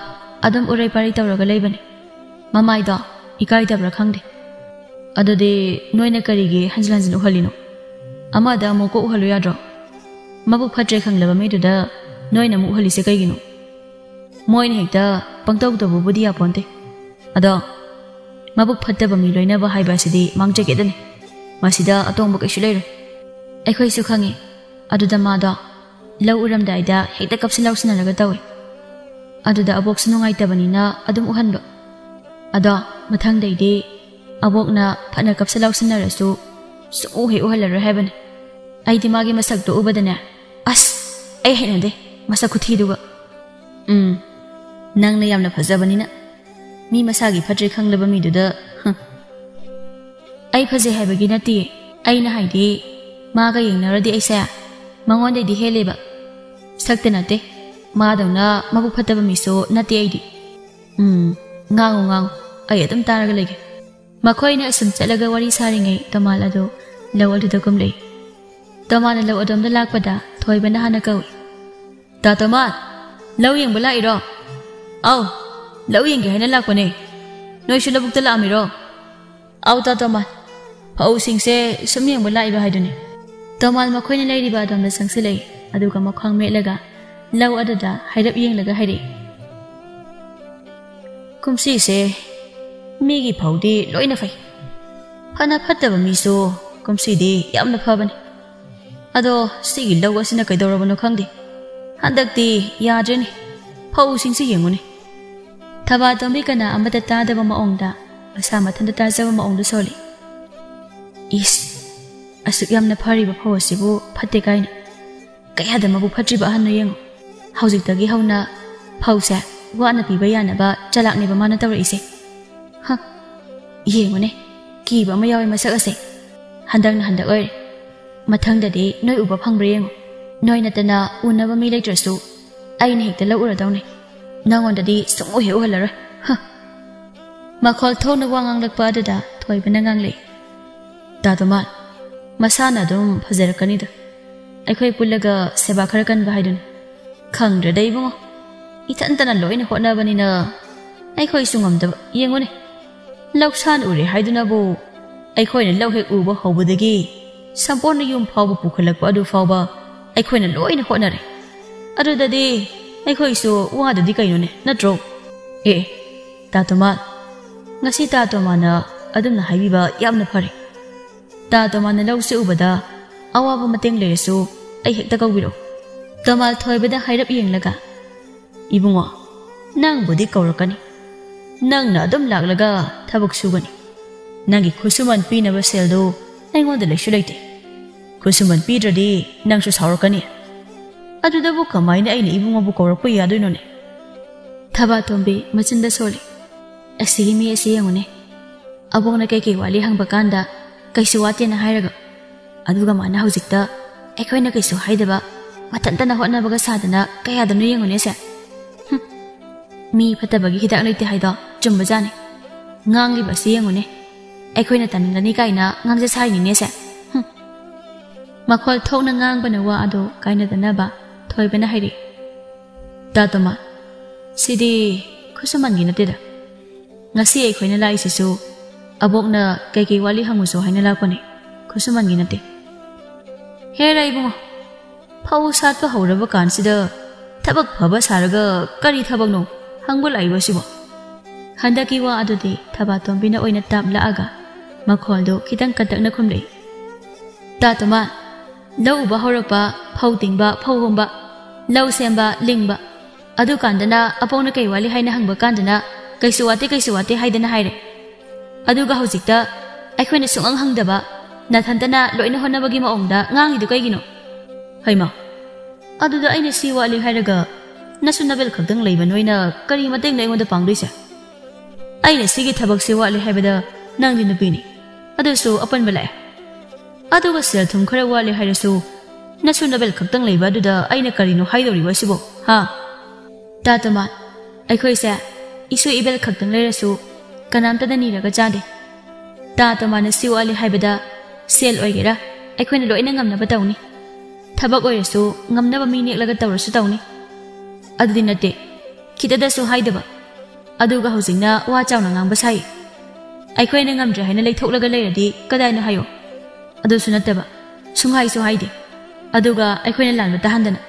ꯑꯗꯨꯝ ꯎꯔꯩ ꯄꯥꯔꯩ ꯇꯧꯔꯒ ꯂꯩꯕꯅꯦ꯫ ꯃꯃꯥꯏꯗꯣ ꯏꯀꯥꯏꯗꯕ꯭ꯔꯥ ꯈꯪꯗꯦ꯫" "ꯑꯗꯨꯗꯤ ꯅꯣꯏꯅ ꯀꯔꯤꯒꯤ ꯍꯟꯖꯤꯟ ꯍꯟꯖꯤꯟ ꯎꯍꯜꯂꯤꯅꯣ? ꯑꯃꯗ ꯑꯃꯨꯛ ꯀꯣꯛ ꯎꯍꯜꯂꯨ ꯌꯥꯗ꯭ꯔꯣ? ꯃꯕꯨꯛ ꯐꯠꯇ꯭ꯔꯦ ꯈꯪꯂꯕ ꯃꯤꯗꯨꯗ ꯅꯣꯏꯅ ꯑꯃꯨꯛ ꯎꯍꯜꯂꯤꯁꯦ ꯀꯩꯒꯤꯅꯣ?" "ꯃꯣꯏꯅ ꯍꯦꯛꯇ ꯄꯪꯇꯧ ꯇꯧꯕꯕꯨꯗꯤ ꯌꯥꯄꯣꯟꯇꯦ꯫ ꯑꯗꯣ ꯃꯕꯨꯛ ꯐꯠꯇꯕ ꯃꯤ ꯂꯣꯏꯅꯕ ꯍꯥꯏꯕ ꯑꯁꯤꯗꯤ ꯃꯥꯡꯖꯒꯦꯗꯅꯤ꯫ ꯃꯁꯤꯗ ꯑꯇꯣꯡꯕ ꯀꯩꯁꯨ ꯂꯩꯔꯣꯏ꯫" "ꯑꯩꯈꯣꯏꯁꯨ ꯈꯪꯉꯤ꯫ ꯑꯗꯨꯗ ꯃꯥꯗꯣ ꯂꯧ ꯎꯔꯝꯗꯥꯏꯗ ꯍꯦꯛꯇ ꯀꯞꯁꯤꯟ ꯂꯥꯎꯁꯤꯟꯅꯔꯒ ꯇꯧꯏ꯫ ꯑꯗꯨꯗ ꯑꯕꯣꯛꯁꯨ ꯅꯨꯡꯉꯥꯏꯇꯕꯅꯤꯅ ꯑꯗꯨꯝ ꯎꯍꯟꯕ꯫ ꯑꯗꯣ ꯃꯊꯪꯗꯩꯗꯤ ꯑꯕꯣꯛꯅ ꯐꯅ ꯀꯞꯁꯤꯟ ꯂꯥꯎꯁꯤꯟꯅꯔꯁꯨ ꯁꯨꯛꯎ ꯍꯦꯛ ꯎꯍꯜꯂꯔꯣꯏ ꯍꯥꯏꯕꯅꯤ꯫ ꯑꯩꯗꯤ ꯃꯥꯒꯤ ꯃꯁꯛꯇꯣ ꯎꯕꯗꯅꯦ, ꯑꯁ, ꯑꯩ ꯍꯩꯅꯗꯦ, ꯃꯁꯛ ꯈꯨꯊꯤꯗꯨꯒ꯫" "ꯎꯝ, ꯅꯪꯅ ꯌꯥꯝꯅ ꯐꯖꯕꯅꯤꯅ ꯃꯤ ꯃꯁꯥꯒꯤ ꯐꯠꯇ꯭ꯔꯦ ꯈꯪꯂꯕ ꯃꯤꯗꯨꯗ, ꯍ꯫" "ꯑꯩ ꯐꯖꯩ ꯍꯥꯏꯕꯒꯤ ꯅꯠꯇꯦ꯫ ꯑꯩꯅ ꯍꯥꯏꯗꯤ, ꯃꯥꯒ ꯌꯦꯡꯅꯔꯗꯤ ꯑꯩꯁꯦ ꯃꯉꯣꯟꯗꯩꯗꯤ ꯍꯦꯜꯂꯦꯕ꯫ ꯁꯛꯇ ꯅꯠꯇꯦ, ꯃꯥꯗꯧꯅ ꯃꯕꯨꯛ ꯐꯠꯇꯕ ꯃꯤꯁꯨ ꯅꯠꯇꯦ ꯑꯩꯗꯤ꯫" "ꯎꯝ, ꯉꯥꯡꯉꯨ, ꯉꯥꯡꯉꯨ, ꯑꯩ ꯑꯗꯨꯝ ꯇꯥꯔꯒ ꯂꯩꯒꯦ꯫" ꯃꯈꯣꯏꯅ ꯑꯁꯨꯝ ꯆꯠꯂꯒ ꯋꯥꯔꯤ ꯁꯥꯔꯤꯉꯩ ꯇꯣꯃꯥꯜ ꯑꯗꯨ ꯂꯧ ꯑꯗꯨꯗ ꯀꯨꯝꯂꯛꯏ꯫ ꯇꯣꯃꯥꯜꯅ ꯂꯧ ꯑꯗꯣꯝꯗ ꯂꯥꯛꯄꯗ ꯊꯣꯏꯕꯅ ꯍꯥꯟꯅ ꯀꯧꯏ꯫ "ꯇꯥ ꯇꯣꯃꯥꯜ, ꯂꯧ ꯌꯦꯡꯕ ꯂꯥꯛꯏꯔꯣ?" "ꯑꯧ, ꯂꯧ ꯌꯦꯡꯒꯦ ꯍꯥꯏꯅ ꯂꯥꯛꯄꯅꯦ꯫ ꯅꯣꯏꯁꯨ ꯂꯧꯕꯨꯛꯇ ꯂꯥꯛꯑꯝꯃꯤꯔꯣ?" "ꯑꯧ, ꯇꯥ ꯇꯣꯃꯥꯜ, ꯐꯧꯁꯤꯡꯁꯦ ꯁꯨꯝ ꯌꯦꯡꯕ ꯂꯥꯛꯏꯕ ꯍꯥꯏꯗꯨꯅꯤ꯫" ꯇꯣꯃꯥꯜ ꯃꯈꯣꯏꯅ ꯂꯩꯔꯤꯕ ꯑꯗꯣꯝꯗ ꯆꯪꯁꯤꯜꯂꯛꯏ, ꯑꯗꯨꯒ ꯃꯈ꯭ꯋꯥꯡ ꯃꯦꯠꯂꯒ ꯂꯧ ꯑꯗꯨꯗ ꯍꯥꯏꯔꯞ ꯌꯦꯡꯂꯒ ꯍꯥꯏꯔꯛꯏ꯫ "ꯀꯨꯝꯁꯤꯁꯦ ꯃꯤꯒꯤ ꯐꯧꯗꯤ ꯂꯣꯏꯅ ꯐꯩ, ꯐꯅ ꯐꯠꯇꯕ ꯃꯤꯁꯨ ꯀꯨꯝꯁꯤꯗꯤ ꯌꯥꯝꯅ ꯐꯕꯅꯤ꯫ ꯑꯗꯣ ꯁꯤꯒꯤ ꯂꯧ ꯑꯁꯤꯅ ꯀꯩꯗꯧꯔꯕꯅꯣ ꯈꯪꯗꯦ, ꯍꯟꯗꯛꯇꯤ ꯌꯥꯗ꯭ꯔꯦꯅꯦ꯫ ꯐꯧꯁꯤꯡꯁꯤ ꯌꯦꯡꯉꯨꯅꯦ꯫ ꯊꯕꯥꯇꯣꯝꯕꯤ ꯀꯅꯥ ꯑꯃꯠꯇ ꯇꯥꯗꯕ ꯃꯑꯣꯡꯗ, ꯃꯁꯥ ꯃꯊꯟꯇ ꯇꯥꯖꯕ ꯃꯑꯣꯡꯗ ꯁꯣꯜꯂꯤ꯫ "ꯏꯁ, ꯑꯁꯨꯛ ꯌꯥꯝꯅ ꯐꯔꯤꯕ ꯐꯧ ꯑꯁꯤꯕꯨ ꯐꯠꯇꯦ ꯀꯥꯏꯅ? ꯀꯌꯥꯗ ꯃꯕꯨꯛ ꯐꯠꯇ꯭ꯔꯤꯕ ꯑꯍꯟꯅꯣ ꯌꯦꯡꯉꯨ꯫ ꯍꯧꯖꯤꯛꯇꯒꯤ ꯍꯧꯅ ꯐꯧꯁꯦ ꯋꯥꯠꯅ ꯄꯤꯕ ꯌꯥꯅꯕ ꯆꯂꯥꯛꯅꯦꯕ ꯃꯥꯅ ꯇꯧꯔꯛꯏꯁꯦ꯫ ꯍ, ꯌꯦꯡꯉꯨꯅꯦ, ꯀꯤꯕ ꯑꯃ ꯌꯥꯎꯋꯦ ꯃꯁꯛ ꯑꯁꯦ꯫ ꯍꯟꯗꯛꯅ ꯍꯟꯗꯛ ꯑꯣꯏꯔꯦ꯫ ꯃꯊꯪꯗꯗꯤ ꯅꯣꯏ ꯎꯕ ꯐꯪꯕ꯭ꯔꯥ ꯌꯦꯡꯉꯨ꯫ ꯅꯣꯏ ꯅꯠꯇꯅ ꯎꯅꯕ ꯃꯤ ꯂꯩꯇ꯭ꯔꯁꯨ ꯑꯩꯅ ꯍꯦꯛꯇ ꯂꯧ ꯎꯔꯗꯧꯅꯦ꯫ ꯅꯉꯣꯟꯗꯗꯤ ꯁꯨꯡꯎ ꯍꯦꯛ ꯎꯍꯜꯂꯔꯣꯏ꯫ ꯍ!" ꯃꯈꯣꯜ ꯊꯣꯛꯅ ꯋꯥ ꯉꯥꯡꯂꯛꯄ ꯑꯗꯨꯗ ꯊꯣꯏꯕꯅ ꯉꯥꯡꯂꯛꯏ꯫ "ꯇꯥ ꯇꯣꯃꯥ, ꯃꯁꯥꯅ ꯑꯗꯨꯝ ꯐꯖꯔꯛꯀꯅꯤꯗ꯫ ꯑꯩꯈꯣꯏ ꯄꯨꯜꯂꯒ ꯁꯦꯕꯥ ꯈꯔ ꯀꯟꯕ ꯍꯥꯏꯗꯨꯅꯤ꯫ ꯈꯪꯗ꯭ꯔꯦꯗ ꯏꯕꯨꯡꯉꯣ, ꯏꯊꯟꯇꯅ ꯂꯣꯏꯅ ꯍꯣꯠꯅꯕꯅꯤꯅ ꯑꯩꯈꯣꯏꯁꯨ ꯉꯝꯗꯕ꯫ ꯌꯦꯡꯉꯨꯅꯦ, ꯂꯧꯁꯥꯟ ꯎꯔꯦ ꯍꯥꯏꯗꯨꯅꯕꯨ ꯑꯩꯈꯣꯏꯅ ꯂꯧ ꯍꯦꯛ ꯎꯕ ꯍꯧꯕꯗꯒꯤ ꯁꯝꯄꯣꯔꯅ ꯌꯨꯝ ꯐꯥꯎꯕ ꯄꯨꯈꯠꯂꯛꯄ ꯑꯗꯨ ꯐꯥꯎꯕ ꯑꯩꯈꯣꯏꯅ ꯂꯣꯏꯅ ꯍꯣꯠꯅꯔꯦ꯫ ꯑꯗꯨꯗꯗꯤ ꯑꯩꯈꯣꯏꯁꯨ ꯋꯥꯗꯗꯤ ꯀꯩꯅꯣꯅꯦ, ꯅꯠꯇ꯭ꯔꯣ?" "ꯑꯦ, ꯇꯥ ꯇꯣꯃꯥ, ꯉꯁꯤ ꯇꯥ ꯇꯣꯃꯥꯅ ꯑꯗꯨꯝꯅ ꯍꯥꯏꯕꯤꯕ ꯌꯥꯝꯅ ꯐꯔꯦ꯫ ꯇꯥ ꯇꯣꯃꯥꯅ ꯂꯧꯁꯦ ꯎꯕꯗ ꯑꯋꯥꯕ ꯃꯇꯦꯡ ꯂꯩꯔꯁꯨ ꯑꯩ ꯍꯦꯛꯇ ꯀꯧꯕꯤꯔꯛꯎ꯫" ꯇꯣꯃꯥ ꯊꯣꯏꯕꯗ ꯍꯥꯏꯔꯞ ꯌꯦꯡꯂꯒ, "ꯏꯕꯨꯡꯉꯣ, ꯅꯪꯕꯨꯗꯤ ꯀꯧꯔꯛꯀꯅꯤ꯫ ꯅꯪꯅ ꯑꯗꯨꯝ ꯂꯥꯛꯂꯒ ꯊꯕꯛ ꯁꯨꯒꯅꯤ꯫ ꯅꯪꯒꯤ ꯈꯨꯠꯁꯨꯃꯟ ꯄꯤꯅꯕ ꯁꯦꯜꯗꯨ ꯑꯩꯉꯣꯟꯗ ꯂꯩꯁꯨ ꯂꯩꯇꯦ꯫ ꯈꯨꯠꯁꯨꯃꯟ ꯄꯤꯗ꯭ꯔꯗꯤ ꯅꯪꯁꯨ ꯁꯥꯎꯔꯛꯀꯅꯤ꯫ ꯑꯗꯨꯗꯕꯨ ꯀꯃꯥꯏꯅ ꯑꯩꯅ ꯏꯕꯨꯡꯉꯣꯕꯨ ꯀꯧꯔꯛꯄ ꯌꯥꯗꯣꯏꯅꯣꯅꯦ?" ꯊꯕꯥꯇꯣꯝꯕꯤ ꯃꯆꯤꯟꯗ ꯁꯣꯜꯂꯤ꯫ "ꯑꯁꯤꯒꯤ ꯃꯤ ꯑꯁꯤ ꯌꯦꯡꯉꯨꯅꯦ꯫ ꯑꯕꯣꯛꯅ ꯀꯩꯀꯩ ꯋꯥꯠꯂꯤ ꯍꯪꯕ ꯀꯥꯟꯗ ꯀꯩꯁꯨ ꯋꯥꯠꯇꯦꯅ ꯍꯥꯏꯔꯒ, ꯑꯗꯨꯒ ꯃꯥꯅ ꯍꯧꯖꯤꯛꯇ ꯑꯩꯈꯣꯏꯅ ꯀꯩꯁꯨ ꯍꯥꯏꯗꯕ ꯃꯊꯟꯇꯅ ꯍꯣꯠꯅꯕꯒ ꯁꯥꯗꯅ ꯀꯌꯥꯗꯅꯣ ꯌꯦꯡꯉꯨꯅꯦꯁꯦ꯫ ꯍꯨꯝ, ꯃꯤ ꯐꯠꯇꯕꯒꯤ ꯍꯤꯗꯥꯛ ꯂꯩꯇꯦ ꯍꯥꯏꯗꯣ ꯆꯨꯝꯕꯖꯥꯠꯅꯤ꯫ ꯉꯥꯡꯂꯤꯕ ꯑꯁꯤ ꯌꯦꯡꯉꯨꯅꯦ, ꯑꯩꯈꯣꯏꯅ ꯇꯥꯅꯤꯡꯒꯅꯤ ꯀꯥꯏꯅ ꯉꯥꯡꯖ ꯁꯥꯔꯤꯅꯤꯅꯦꯁꯦ꯫ ꯍꯨꯝ꯫" ꯃꯈꯣꯜ ꯊꯣꯛꯅ ꯉꯥꯡꯕꯅ ꯋꯥ ꯑꯗꯨ ꯀꯥꯏꯅꯗꯅꯕ ꯊꯣꯏꯕꯅ ꯍꯥꯏꯔꯛꯏ꯫ "ꯇꯥ ꯇꯣꯃꯥ, ꯁꯤꯗꯤ ꯈꯨꯠꯁꯨꯃꯟꯒꯤ ꯅꯠꯇꯦꯗ꯫ ꯉꯁꯤ ꯑꯩꯈꯣꯏꯅ ꯂꯥꯛꯏꯁꯤꯁꯨ ꯑꯕꯣꯛꯅ ꯀꯩꯀꯩ ꯋꯥꯠꯂꯤ ꯍꯪꯉꯨꯁꯨ ꯍꯥꯏꯅ ꯂꯥꯛꯄꯅꯦ, ꯈꯨꯠꯁꯨꯃꯟꯒꯤ ꯅꯠꯇꯦ꯫" "ꯍꯦꯔꯥ ꯏꯕꯨꯡꯉꯣ, ꯐꯧ ꯁꯥꯠꯄ ꯍꯧꯔꯕ ꯀꯥꯟꯁꯤꯗ ꯊꯕꯛ ꯐꯕ ꯁꯥꯔꯒ ꯀꯔꯤ ꯊꯕꯛꯅꯣ ꯍꯪꯕ ꯂꯥꯛꯏꯕ ꯑꯁꯤꯕꯣ?" ꯍꯟꯗꯛꯀꯤ ꯋꯥ ꯑꯗꯨꯗꯤ ꯊꯕꯥꯇꯣꯝꯕꯤꯅ ꯑꯣꯏꯅ ꯇꯥꯞꯂꯛꯑꯒ, ꯃꯈꯣꯜꯗꯨ ꯈꯤꯇꯪ ꯀꯟꯇꯛꯅ ꯈꯨꯝꯂꯛꯏ꯫ "ꯇꯥ ꯇꯣꯃꯥ, ꯂꯧ ꯎꯕ ꯍꯧꯔꯛꯄ, ꯐꯧ ꯇꯤꯡꯕ, ꯐꯧ ꯍꯨꯝꯕ, ꯂꯧ ꯁꯦꯝꯕ, ꯂꯤꯡꯕ, ꯑꯗꯨꯀꯥꯟꯗꯅ ꯑꯄꯣꯛꯅ ꯀꯩ ꯋꯥꯠꯂꯤ ꯍꯥꯏꯅ ꯍꯪꯕ ꯀꯥꯟꯗꯅ ꯀꯩꯁꯨ ꯋꯥꯠꯇꯦ, ꯀꯩꯁꯨ ꯋꯥꯠꯇꯦ ꯍꯥꯏꯗꯅ ꯍꯥꯏꯔꯦ꯫ ꯑꯗꯨꯒ ꯍꯧꯖꯤꯛꯇ ꯑꯩꯈꯣꯏꯅ ꯁꯨꯡꯍꯪ ꯍꯪꯗꯕ, ꯅꯥꯊꯟꯇꯅ ꯂꯣꯏꯅ ꯍꯣꯠꯅꯕꯒꯤ ꯃꯑꯣꯡꯗ ꯉꯥꯡꯉꯤꯗꯨ ꯀꯩꯒꯤꯅꯣ?" "ꯍꯩꯃꯥ, ꯑꯗꯨꯗ ꯑꯩꯅ ꯁꯤ ꯋꯥꯠꯂꯤ ꯍꯥꯏꯔꯒ ꯅꯁꯨ ꯅꯕꯦꯜ ꯈꯛꯇꯪ ꯂꯩꯕ ꯅꯣꯏꯅ ꯀꯔꯤ ꯃꯇꯦꯡꯅꯣ ꯑꯩꯉꯣꯟꯗ ꯄꯥꯡꯗꯣꯏꯁꯦ? ꯑꯩꯅ ꯁꯤꯒꯤ ꯊꯕꯛꯁꯦ ꯋꯥꯠꯂꯤ ꯍꯥꯏꯕꯗ ꯅꯪꯗꯤ ꯅꯨꯄꯤꯅꯤ, ꯑꯗꯨꯁꯨ ꯑꯄꯟꯕ ꯂꯥꯛꯑꯦ꯫ ꯑꯗꯨꯒ ꯁꯦꯜ ꯊꯨꯝ ꯈꯔ ꯋꯥꯠꯂꯤ ꯍꯥꯏꯔꯁꯨ ꯅꯁꯨ ꯅꯕꯦꯜ ꯈꯛꯇꯪ ꯂꯩꯕ ꯑꯗꯨꯗ ꯑꯩꯅ ꯀꯔꯤꯅꯣ ꯍꯥꯏꯗꯧꯔꯤꯕ ꯑꯁꯤꯕꯣ, ꯍꯥ?" "ꯇꯥ ꯇꯣꯃꯥ, ꯑꯩꯈꯣꯏꯁꯦ ꯏꯁꯨ ꯏꯕꯦꯜ ꯈꯛꯇꯪ ꯂꯩꯔꯁꯨ ꯀꯅꯥꯝꯇꯗ ꯅꯤꯔꯒ ꯆꯥꯗꯦ꯫ ꯇꯥ ꯇꯣꯃꯥꯅ ꯁꯤ ꯋꯥꯠꯂꯤ ꯍꯥꯏꯕꯗ ꯁꯦꯜ ꯑꯣꯏꯒꯦꯔꯥ ꯑꯩꯈꯣꯏꯅ ꯂꯣꯏꯅ ꯉꯝꯅꯕ ꯇꯧꯅꯤ꯫ ꯊꯕꯛ ꯑꯣꯏꯔꯁꯨ ꯉꯝꯅꯕ ꯃꯤ ꯅꯦꯛꯂꯒ ꯇꯧꯔꯁꯨ ꯇꯧꯅꯤ꯫ ꯑꯗꯨꯗꯤ ꯅꯠꯇꯦ, ꯈꯤꯇꯗꯁꯨ ꯍꯥꯏꯗꯕ, ꯑꯗꯨꯒ ꯍꯧꯖꯤꯛꯅ ꯋꯥ ꯆꯥꯎꯅ ꯉꯥꯡꯕ ꯁꯥꯏ꯫ ꯑꯩꯈꯣꯏꯅ ꯉꯝꯗ꯭ꯔꯦ ꯍꯥꯏꯅ ꯂꯩꯊꯣꯛꯂꯒ ꯂꯩꯔꯗꯤ ꯀꯗꯥꯏꯅꯣ ꯍꯥꯏꯌꯣ? ꯑꯗꯨꯁꯨ ꯅꯠꯇꯕ, ꯁꯨꯡꯍꯥꯏꯁꯨ ꯍꯥꯏꯗꯦ, ꯑꯗꯨꯒ ꯑꯩꯈꯣꯏꯅ ꯂꯥꯟꯕ ꯇꯥꯍꯟꯗꯅ꯫"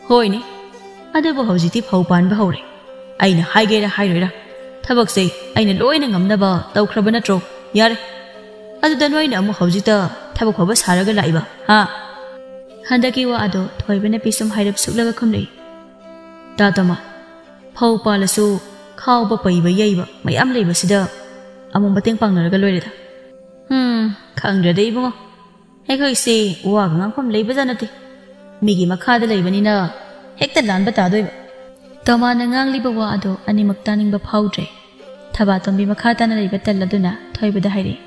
"ꯍꯣꯏꯅꯦ, ꯑꯗꯨꯕꯨ ꯍꯧꯖꯤꯛꯇꯤ ꯐꯧ ꯄꯥꯟꯕ ꯍꯧꯔꯦ꯫ ꯑꯩꯅ ꯍꯥꯏꯒꯦꯔꯥ ꯍꯥꯏꯔꯣꯏꯔꯥ, ꯊꯕꯛꯁꯦ ꯑꯩꯅ ꯂꯣꯏꯅ ꯉꯝꯅꯕ ꯇꯧꯈ꯭ꯔꯕ ꯅꯠꯇ꯭ꯔꯣ? ꯌꯥꯔꯦ, ꯑꯗꯨꯗ ꯅꯣꯏꯅ ꯑꯃꯨꯛ ꯍꯧꯖꯤꯛꯇ ꯊꯕꯛ ꯐꯕ ꯁꯥꯔꯒ ꯂꯥꯛꯏꯕ, ꯍꯥ?" ꯍꯟꯗꯛꯀꯤ ꯋꯥ ꯑꯗꯣ ꯊꯣꯏꯕꯅ ꯄꯤꯁꯨꯝ ꯍꯥꯏꯔꯞ ꯁꯨꯛꯂꯒ ꯈꯨꯝꯂꯛꯏ꯫ "ꯇꯥ ꯇꯣꯃꯥ, ꯐꯧ ꯄꯥꯜꯂꯁꯨ ꯈꯥꯎꯕ, ꯄꯩꯕ, ꯌꯩꯕ ꯃꯌꯥꯝ ꯂꯩꯕꯁꯤꯗ ꯑꯃꯨꯛ ꯃꯇꯦꯡ ꯄꯥꯡꯅꯔꯒ ꯂꯣꯏꯔꯦꯗ꯫" "ꯍꯨꯝ, ꯈꯪꯗ꯭ꯔꯦꯗ ꯏꯕꯨꯡꯉꯣ, ꯑꯩꯈꯣꯏꯁꯦ ꯋꯥꯒ ꯉꯥꯡꯐꯝ ꯂꯩꯕꯖꯥꯠ ꯅꯠꯇꯦ꯫ ꯃꯤꯒꯤ ꯃꯈꯥꯗ ꯂꯩꯕꯅꯤꯅ ꯍꯦꯛꯇ ꯂꯥꯟꯕ ꯇꯥꯗꯣꯏꯕ꯫" ꯇꯣꯃꯥꯅ ꯉꯥꯡꯂꯤꯕ ꯋꯥ ꯑꯗꯣ ꯑꯅꯤꯃꯛ ꯇꯥꯅꯤꯡꯕ ꯐꯥꯎꯗ꯭ꯔꯦ꯫ ꯊꯕꯥꯇꯣꯝꯕꯤ ꯃꯈꯥ ꯇꯥꯅ ꯂꯩꯕ ꯇꯜꯂꯗꯨꯅ ꯊꯣꯏꯕꯗ ꯍꯥꯏꯔꯛꯏ,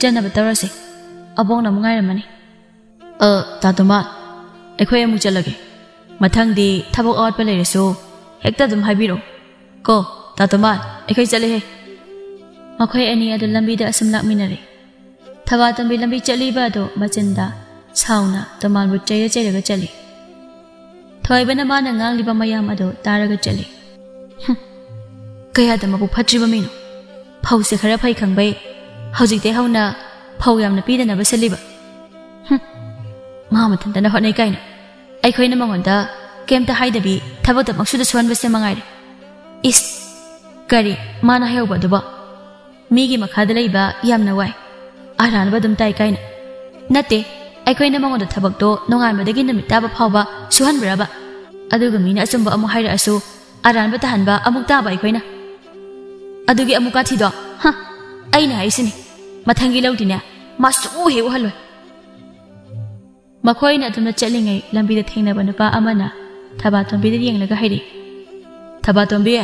"ꯆꯠꯅꯕ ꯇꯧꯔꯁꯦ, ꯑꯕꯣꯛꯅ ꯑꯃꯨꯛ ꯉꯥꯏꯔꯝꯃꯅꯤ꯫" "ꯑ, ꯇꯥ ꯇꯣꯃꯥ, ꯑꯩꯈꯣꯏ ꯑꯃꯨꯛ ꯆꯠꯂꯒꯦ꯫ ꯃꯊꯪꯗꯤ ꯊꯕꯛ ꯑꯋꯥꯠꯄ ꯂꯩꯔꯁꯨ ꯍꯦꯛꯇ ꯑꯗꯨꯝ ꯍꯥꯏꯕꯤꯔꯛꯑꯣ ꯀꯣ꯫ ꯇꯥ ꯇꯣꯃꯥ, ꯑꯩꯈꯣꯏ ꯆꯠꯂꯦꯍꯦ꯫" ꯃꯈꯣꯏ ꯑꯅꯤ ꯑꯗꯨ ꯂꯝꯕꯤꯗ ꯑꯁꯨꯝ ꯂꯥꯛꯃꯤꯟꯅꯔꯦ꯫ ꯊꯕꯥꯇꯣꯝꯕꯤ ꯂꯝꯕꯤ ꯆꯠꯂꯤꯕ ꯑꯗꯨ ꯃꯆꯤꯟꯗ ꯁꯥꯎꯅ ꯇꯣꯃꯥꯟꯕꯨ ꯆꯩꯔ ꯆꯩꯔꯒ ꯆꯠꯂꯤ꯫ ꯊꯣꯏꯕꯅ ꯃꯥꯅ ꯉꯥꯡꯂꯤꯕ ꯃꯌꯥꯝ ꯑꯗꯨ ꯇꯥꯔꯒ ꯆꯠꯂꯤ꯫ "ꯍꯨꯝ, ꯀꯌꯥꯗ ꯃꯕꯨꯛ ꯐꯠꯇ꯭ꯔꯤꯕ ꯃꯤꯅꯣ? ꯐꯧꯁꯦ ꯈꯔ ꯐꯩ ꯈꯪꯕꯩ ꯍꯧꯖꯤꯛꯇꯩ ꯍꯧꯅ ꯐꯧ ꯌꯥꯝꯅ ꯄꯤꯗꯅꯕ ꯁꯤꯜꯂꯤꯕ꯫ ꯍꯨꯝ, ꯃꯥ ꯃꯊꯟꯇꯅ ꯍꯣꯠꯅꯩ ꯀꯥꯏꯅ ꯑꯩꯈꯣꯏꯅ ꯃꯉꯣꯟꯗ ꯀꯩꯝꯇ ꯍꯥꯏꯗꯕꯤ ꯊꯕꯛꯇ ꯄꯪꯁꯨꯗ ꯁꯨꯍꯟꯕꯁꯦ ꯃꯉꯥꯏꯔꯦ꯫ ꯏꯁ, ꯀꯔꯤ ꯃꯥꯅ ꯍꯥꯏꯍꯧꯕ ꯑꯗꯨꯕꯣ?" ꯃꯤꯒꯤ ꯃꯈꯥꯗ ꯂꯩꯕ ꯌꯥꯝꯅ ꯋꯥꯏ꯫ ꯑꯔꯥꯟꯕ ꯑꯗꯨꯝ ꯇꯥꯏ ꯀꯥꯏꯅ꯫ ꯅꯠꯇꯦ, ꯑꯩꯈꯣꯏꯅ ꯃꯉꯣꯟꯗ ꯊꯕꯛꯇꯣ ꯅꯣꯡꯉꯥꯟꯕꯗꯒꯤ ꯅꯨꯃꯤꯠ ꯇꯥꯕ ꯐꯥꯎꯕ ꯁꯨꯍꯟꯕ꯭ꯔꯕ? ꯑꯗꯨꯒ ꯃꯤꯅ ꯑꯆꯨꯝꯕ ꯑꯃꯨꯛ ꯍꯥꯏꯔꯛꯑꯁꯨ ꯑꯔꯥꯟꯕ ꯇꯥꯍꯟꯕ ꯑꯃꯨꯛ ꯇꯥꯕ ꯑꯩꯈꯣꯏꯅ꯫ ꯑꯗꯨꯒꯤ ꯑꯃꯨꯛ ꯀꯥꯊꯤꯗꯣ, ꯍ, ꯑꯩꯅ ꯍꯥꯏꯁꯤꯅꯤ, ꯃꯊꯪꯒꯤ ꯂꯧꯗꯤꯅꯦ ꯃꯥ ꯁꯨꯛꯎ ꯍꯦꯛ ꯎꯍꯜꯂꯣꯏ꯫ ꯃꯈꯣꯏꯅ ꯑꯗꯨꯝꯅ ꯆꯠꯂꯤꯉꯩ ꯂꯝꯕꯤꯗ ꯊꯦꯡꯅꯕ ꯅꯨꯄꯥ ꯑꯃꯅ ꯊꯕꯥꯇꯣꯝꯕꯤꯗ ꯌꯦꯡꯂꯒ ꯍꯥꯏꯔꯛꯏ, "ꯊꯕꯥꯇꯣꯝꯕꯤ,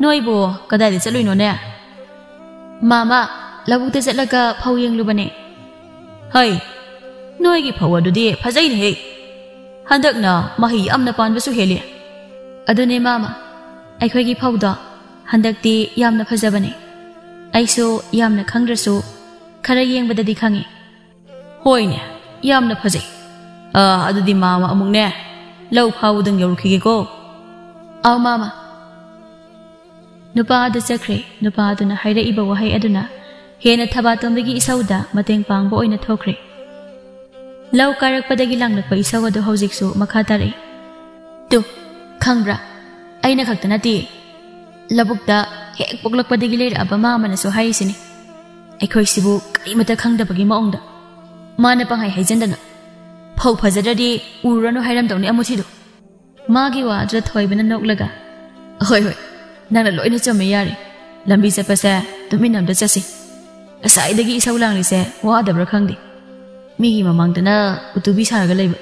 ꯅꯣꯏꯕꯨ ꯀꯗꯥꯏꯗ ꯆꯠꯂꯨꯏꯅꯣꯅꯦ?" "ꯃꯥꯃ, ꯂꯧꯕꯨꯛꯇ ꯆꯠꯂꯒ ꯐꯧ ꯌꯦꯡꯂꯨꯕꯅꯦ꯫" "ꯍꯩ, ꯅꯣꯏꯒꯤ ꯐꯧ ꯑꯗꯨꯗꯤ ꯐꯖꯩꯅꯦꯍꯦ꯫ ꯍꯟꯗꯛꯅ ꯃꯍꯩ ꯌꯥꯝꯅ ꯄꯥꯟꯕꯁꯨ ꯍꯦꯜꯂꯤ꯫" "ꯑꯗꯨꯅꯦ ꯃꯥꯃ, ꯑꯩꯈꯣꯏꯒꯤ ꯐꯧꯗꯣ ꯍꯟꯗꯛꯇꯤ ꯌꯥꯝꯅ ꯐꯖꯕꯅꯦ꯫ ꯑꯩꯁꯨ ꯌꯥꯝꯅ ꯈꯪꯗ꯭ꯔꯁꯨ ꯈꯔ ꯌꯦꯡꯕꯗꯗꯤ ꯈꯪꯉꯤ꯫" "ꯍꯣꯏꯅꯦ, ꯌꯥꯝꯅ ꯐꯖꯩ꯫ ꯑꯥ, ꯑꯗꯨꯗꯤ ꯃꯥꯃ ꯑꯃꯨꯛꯅꯦ, ꯂꯧ ꯐꯥꯎꯕꯗꯪ ꯌꯧꯔꯨꯈꯤꯒꯦꯀꯣ꯫" "ꯑꯧ ꯃꯥꯃ꯫" ꯅꯨꯄꯥ ꯑꯗꯨ ꯆꯠꯈ꯭ꯔꯦ꯫ ꯅꯨꯄꯥ ꯑꯗꯨꯅ ꯍꯥꯏꯔꯛꯏꯕ ꯋꯥꯍꯩ ꯑꯗꯨꯅ ꯍꯦꯟꯅ ꯊꯕꯥꯇꯣꯝꯕꯤꯒꯤ ꯏꯁꯧꯗ ꯃꯇꯦꯡ ꯄꯥꯡꯕ ꯑꯣꯏꯅ ꯊꯣꯛꯈ꯭ꯔꯦ꯫ ꯂꯧ ꯀꯥꯔꯛꯄꯗꯒꯤ ꯂꯥꯡꯂꯛꯄ ꯏꯁꯧ ꯑꯗꯨ ꯍꯧꯖꯤꯛꯁꯨ ꯃꯈꯥ ꯇꯥꯔꯛꯏ꯫ "ꯇꯨ, ꯈꯪꯕ꯭ꯔꯥ? ꯑꯩꯅ ꯈꯛꯇ ꯅꯠꯇꯦ, ꯂꯧꯕꯨꯛꯇ ꯍꯦꯛ ꯄꯣꯛꯂꯛꯄꯗꯒꯤ ꯂꯩꯔꯛꯑꯕ ꯃꯥꯃꯅꯁꯨ ꯍꯥꯏꯔꯤꯁꯤꯅꯤ꯫ ꯑꯩꯈꯣꯏꯁꯤꯕꯨ ꯀꯔꯤꯃꯠꯇ ꯈꯪꯗꯕꯒꯤ ꯃꯑꯣꯡꯗ꯫ ꯃꯥꯅ ꯄꯪꯍꯥꯏ ꯍꯥꯏꯖꯟꯗꯅ, ꯐꯧ ꯐꯖꯗ꯭ꯔꯗꯤ ꯎꯔꯨꯔꯅꯨ ꯍꯥꯏꯔꯝꯗꯧꯅꯤ ꯑꯃꯨꯊꯤꯗꯣ꯫" ꯃꯥꯒꯤ ꯋꯥ ꯑꯗꯨꯗ ꯊꯣꯏꯕꯅ ꯅꯣꯛꯂꯒ, "ꯍꯣꯏ, ꯍꯣꯏ, ꯅꯪꯅ ꯂꯣꯏꯅ ꯆꯨꯝꯃꯦ, ꯌꯥꯔꯦ꯫ ꯂꯝꯕꯤ ꯆꯠꯄꯁꯦ ꯇꯨꯃꯤꯟꯅ ꯑꯝꯇ ꯆꯠꯁꯤ꯫ ꯉꯁꯥꯏꯗꯒꯤ ꯏꯁꯧ ꯂꯥꯡꯂꯤꯁꯦ ꯋꯥꯗꯕ꯭ꯔꯥ ꯈꯪꯗꯦ꯫ ꯃꯤꯒꯤ ꯃꯃꯥꯡꯗꯅ ꯎꯇꯨꯕꯤ ꯁꯥꯔꯒ ꯂꯩꯕ꯫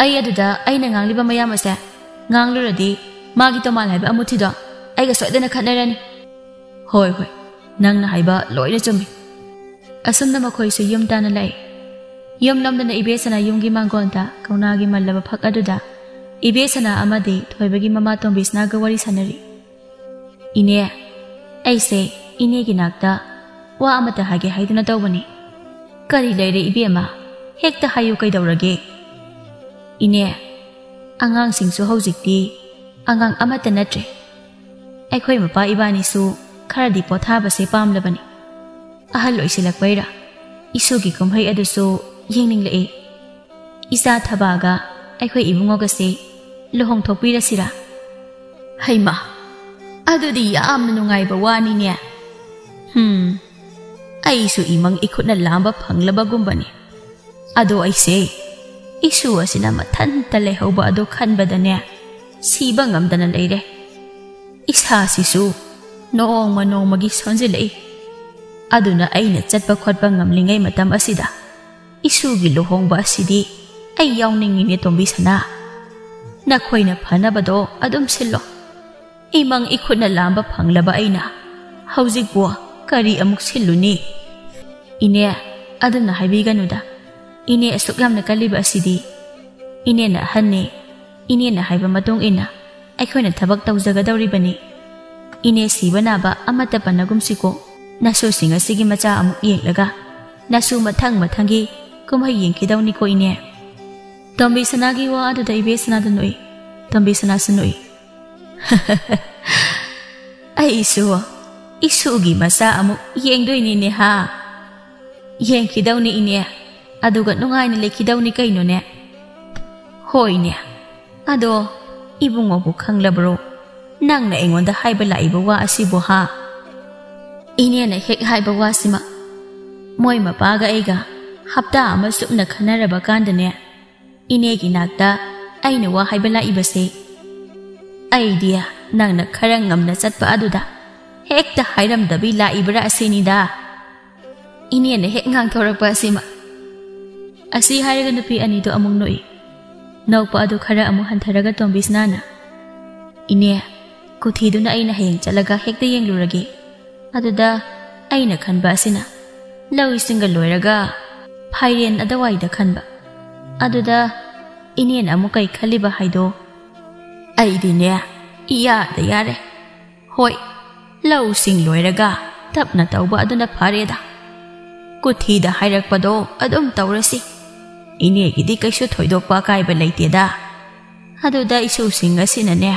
ꯑꯩ ꯑꯗꯨꯗ ꯑꯩꯅ ꯉꯥꯡꯂꯤꯕ ꯃꯌꯥꯝ ꯑꯁꯦ ꯉꯥꯡꯂꯨꯔꯗꯤ ꯃꯥꯒꯤ ꯇꯣꯃꯥꯜ ꯍꯥꯏꯕ ꯑꯃꯨꯊꯤꯗꯣ ꯑꯩꯒ ꯁꯣꯏꯗꯅ ꯈꯠꯅꯔꯅꯤ꯫" "ꯍꯣꯏ, ꯍꯣꯏ, ꯅꯪꯅ ꯍꯥꯏꯕ ꯂꯣꯏꯅ ꯆꯨꯝꯃꯤ꯫" ꯑꯁꯨꯝꯅ ꯃꯈꯣꯏꯁꯨ ꯌꯨꯝ ꯇꯥꯟꯅ ꯂꯥꯛꯏ꯫ ꯌꯨꯝꯂꯣꯝꯗꯅ ꯏꯕꯦꯁꯅꯥ ꯌꯨꯝꯒꯤ ꯃꯥꯡꯒꯣꯟꯗ ꯀꯧꯅꯥꯒꯤ ꯃꯜꯂꯕ ꯐꯛ ꯑꯗꯨꯗ ꯏꯕꯦꯁꯅꯥ ꯑꯃꯗꯤ ꯊꯣꯏꯕꯒꯤ ꯃꯃꯥ ꯇꯣꯝꯕꯤꯁꯅꯥꯒ ꯋꯥꯔꯤ ꯁꯥꯟꯅꯔꯤ꯫ "ꯏꯅꯦ, ꯑꯩꯁꯦ ꯏꯅꯦꯒꯤ ꯅꯥꯛꯇ ꯋꯥ ꯑꯃꯇ ꯍꯥꯏꯒꯦ ꯍꯥꯏꯗꯨꯅ ꯇꯧꯕꯅꯤ꯫" "ꯀꯔꯤ ꯂꯩꯔꯦ ꯏꯕꯦꯝꯃ? ꯍꯦꯛꯇ ꯍꯥꯏꯌꯨ, ꯀꯩꯗꯧꯔꯒꯦ?" "ꯏꯅꯦ, ꯑꯉꯥꯡꯁꯤꯡꯁꯨ ꯍꯧꯖꯤꯛꯇꯤ ꯑꯉꯥꯡ ꯑꯃꯠꯇ ꯅꯠꯇ꯭ꯔꯦ꯫ ꯑꯩꯈꯣꯏ ꯃꯄꯥ ꯏꯕꯥꯅꯤꯁꯨ ꯈꯔꯗꯤ ꯄꯣꯊꯥꯕꯁꯦ ꯄꯥꯝꯂꯕꯅꯤ꯫ ꯑꯍꯜ ꯑꯣꯏꯁꯤꯜꯂꯛꯄꯩꯔꯥ, ꯏꯁꯨꯒꯤ ꯀꯨꯝꯍꯩ ꯑꯗꯨꯁꯨ ꯌꯦꯡꯅꯤꯡꯂꯛꯏ꯫ ꯏꯆꯥ ꯊꯕꯥꯒ ꯑꯩꯈꯣꯏ ꯏꯕꯨꯡꯉꯣꯒꯁꯦ ꯂꯨꯍꯣꯡꯊꯣꯛꯄꯤꯔꯁꯤꯔꯥ?" "ꯍꯩꯃꯥ, ꯑꯗꯨꯗꯤ ꯌꯥꯝꯅ ꯅꯨꯡꯉꯥꯏꯕ ꯋꯥꯅꯤꯅꯦ꯫ ꯎꯝ, ꯑꯩꯁꯨ ꯏꯃꯪ ꯏꯈꯨꯠꯅ ꯂꯥꯝꯕ ꯐꯪꯂꯕꯒꯨꯝꯕꯅꯤ꯫ ꯑꯗꯣ ꯑꯩꯁꯦ ꯏꯁꯨ ꯑꯁꯤꯅ ꯃꯊꯟꯇ ꯂꯩꯍꯧꯕ ꯑꯗꯨ ꯈꯟꯕꯗꯅꯦ, ꯁꯤꯕ ꯉꯝꯗꯅ ꯂꯩꯔꯦ꯫ ꯏꯁꯥꯁꯤꯁꯨ ꯅꯣꯡꯃ ꯅꯣꯡꯃꯒꯤ ꯁꯣꯟꯖꯤꯜꯂꯛꯏ꯫ ꯑꯗꯨꯅ ꯑꯩꯅ ꯆꯠꯄ ꯈꯣꯠꯄ ꯉꯝꯂꯤꯉꯩ ꯃꯇꯝ ꯑꯁꯤꯗ ꯏꯁꯨꯒꯤ ꯂꯨꯍꯣꯡꯕ ꯑꯁꯤꯗꯤ ꯑꯩ ꯌꯥꯎꯅꯤꯡꯉꯤꯅꯦ, ꯇꯣꯝꯕꯤ ꯁꯅꯥ꯫ ꯅꯈꯣꯏꯅ ꯐꯅꯕꯗꯣ ꯑꯗꯨꯝ ꯁꯤꯜꯂꯣ꯫ ꯏꯃꯪ ꯏꯈꯨꯠꯅ ꯂꯥꯝꯕ ꯐꯪꯂꯕ ꯑꯩꯅ ꯍꯧꯖꯤꯛꯄꯨ ꯀꯔꯤ ꯑꯃꯨꯛ ꯁꯤꯜꯂꯨꯅꯤ? ꯏꯅꯦ, ꯑꯗꯨꯝꯅ ꯍꯥꯏꯕꯤꯒꯅꯨꯗ꯫ ꯏꯅꯦ ꯑꯁꯨꯛ ꯌꯥꯝꯅ ꯀꯜꯂꯤꯕ ꯑꯁꯤꯗꯤ꯫ ꯏꯅꯦꯅ ꯑꯍꯟꯅꯤ꯫ ꯏꯅꯦꯅ ꯍꯥꯏꯕ ꯃꯇꯨꯡ ꯏꯟꯅ ꯑꯩꯈꯣꯏꯅ ꯊꯕꯛ ꯇꯧꯖꯒꯗꯧꯔꯤꯕꯅꯤ꯫ ꯏꯅꯦ ꯁꯤꯕ ꯅꯥꯕ ꯑꯃꯠꯇ ꯄꯟꯅꯒꯨꯝꯁꯤꯀꯣ꯫ ꯅꯁꯨꯁꯤꯡ ꯑꯁꯤꯒꯤ ꯃꯆꯥ ꯑꯃꯨꯛ ꯌꯦꯡꯂꯒ ꯅꯁꯨ ꯃꯊꯪ ꯃꯊꯪꯒꯤ ꯀꯨꯝꯍꯩ ꯌꯦꯡꯈꯤꯗꯧꯅꯤꯀꯣ, ꯏꯅꯦ꯫ ꯇꯣꯝꯕꯤ ꯁꯅꯥꯒꯤ ꯋꯥ ꯑꯗꯨꯗ ꯏꯕꯦ ꯁꯅꯥꯗꯨ ꯅꯣꯛꯏ꯫ ꯇꯣꯝꯕꯤ ꯁꯅꯥꯁꯨ ꯅꯣꯛꯏ꯫ ꯑꯩꯁꯨ ꯏꯁꯨꯒꯤ ꯃꯆꯥ ꯑꯃꯨꯛ ꯌꯦꯡꯗꯣꯏꯅꯤꯅꯦ ꯍꯥ? ꯌꯦꯡꯈꯤꯗꯧꯅꯤ ꯏꯅꯦ, ꯑꯗꯨꯒ ꯅꯨꯡꯉꯥꯏꯅ ꯂꯩꯈꯤꯗꯧꯅꯤ ꯀꯩꯅꯣꯅꯦ꯫ ꯍꯣꯏꯅꯦ, ꯑꯗꯣ ꯏꯕꯨꯡꯉꯣꯕꯨ ꯈꯪꯂꯕ꯭ꯔꯣ? ꯅꯪꯅ ꯑꯩꯉꯣꯟꯗ ꯍꯥꯏꯕ ꯂꯥꯛꯏꯕ ꯋꯥ ꯑꯁꯤꯕꯨ ꯍꯥ? ꯏꯅꯦꯅ ꯍꯦꯛ ꯍꯥꯏꯕ ꯋꯥꯁꯤꯃ꯫ ꯃꯣꯏ ꯃꯄꯥꯒ ꯑꯩꯒ ꯍꯞꯇꯥ ꯑꯃ ꯆꯨꯞꯅ ꯈꯟꯅꯔꯕ ꯀꯥꯟꯗꯅꯦ, ꯏꯅꯦꯒꯤ ꯅꯥꯛꯇ ꯑꯩꯅ ꯋꯥ ꯍꯥꯏꯕ ꯂꯥꯛꯏꯕꯁꯦ꯫ ꯑꯩꯗꯤ ꯅꯪꯅ ꯈꯔ ꯉꯝꯅ ꯆꯠꯄ ꯑꯗꯨꯗ ꯍꯦꯛꯇ ꯍꯥꯏꯔꯝꯗꯕꯤ ꯂꯥꯛꯏꯕ꯭ꯔꯥ ꯑꯁꯤꯅꯤꯗ꯫ ꯏꯅꯦꯅ ꯍꯦꯛ ꯉꯥꯡꯊꯣꯔꯛꯄ ꯑꯁꯤꯃ꯫ ꯑꯁꯤ ꯍꯥꯏꯔꯒ ꯅꯨꯄꯤ ꯑꯅꯤꯗꯣ ꯑꯃꯨꯛ ꯅꯣꯛꯏ꯫ ꯅꯣꯛꯄ ꯑꯗꯨ ꯈꯔ ꯑꯃꯨꯛ ꯍꯟꯊꯔꯒ ꯇꯣꯝꯕꯤꯁꯅꯥꯅ, "ꯏꯅꯦ, ꯀꯨꯊꯤꯗꯨꯅ ꯑꯩꯅ ꯍꯌꯦꯡ ꯆꯠꯂꯒ ꯍꯦꯛꯇ ꯌꯦꯡꯂꯨꯔꯒꯦ꯫ ꯑꯗꯨꯗ ꯑꯩꯅ ꯈꯟꯕ ꯑꯁꯤꯅ ꯂꯧ ꯏꯁꯤꯡꯒ ꯂꯣꯏꯔꯒ ꯐꯥꯏꯔꯦꯟ ꯑꯗꯨꯋꯥꯏꯗ ꯈꯟꯕ꯫ ꯑꯗꯨꯗ ꯏꯅꯦꯅ ꯑꯃꯨꯛ ꯀꯩ ꯈꯜꯂꯤꯕ ꯍꯥꯏꯗꯣ?" ꯑꯩꯗꯤꯅꯦ, ꯏꯌꯥꯗ ꯌꯥꯔꯦ꯫ ꯍꯣꯏ, ꯂꯧꯁꯤꯡ ꯂꯣꯏꯔꯒ ꯇꯞꯅ ꯇꯧꯕ ꯑꯗꯨꯅ ꯐꯔꯦꯗ꯫ ꯀꯨꯊꯤꯗ ꯍꯥꯏꯔꯛꯄꯗꯣ ꯑꯗꯨꯝ ꯇꯧꯔꯁꯤ꯫ ꯏꯅꯦꯒꯤꯗꯤ ꯀꯩꯁꯨ ꯊꯣꯏꯗꯣꯛꯄ ꯑꯀꯥꯏꯕ ꯂꯩꯇꯦꯗ꯫ ꯑꯗꯨꯗ ꯏꯁꯨꯁꯤꯡ ꯑꯁꯤꯅꯅꯦ,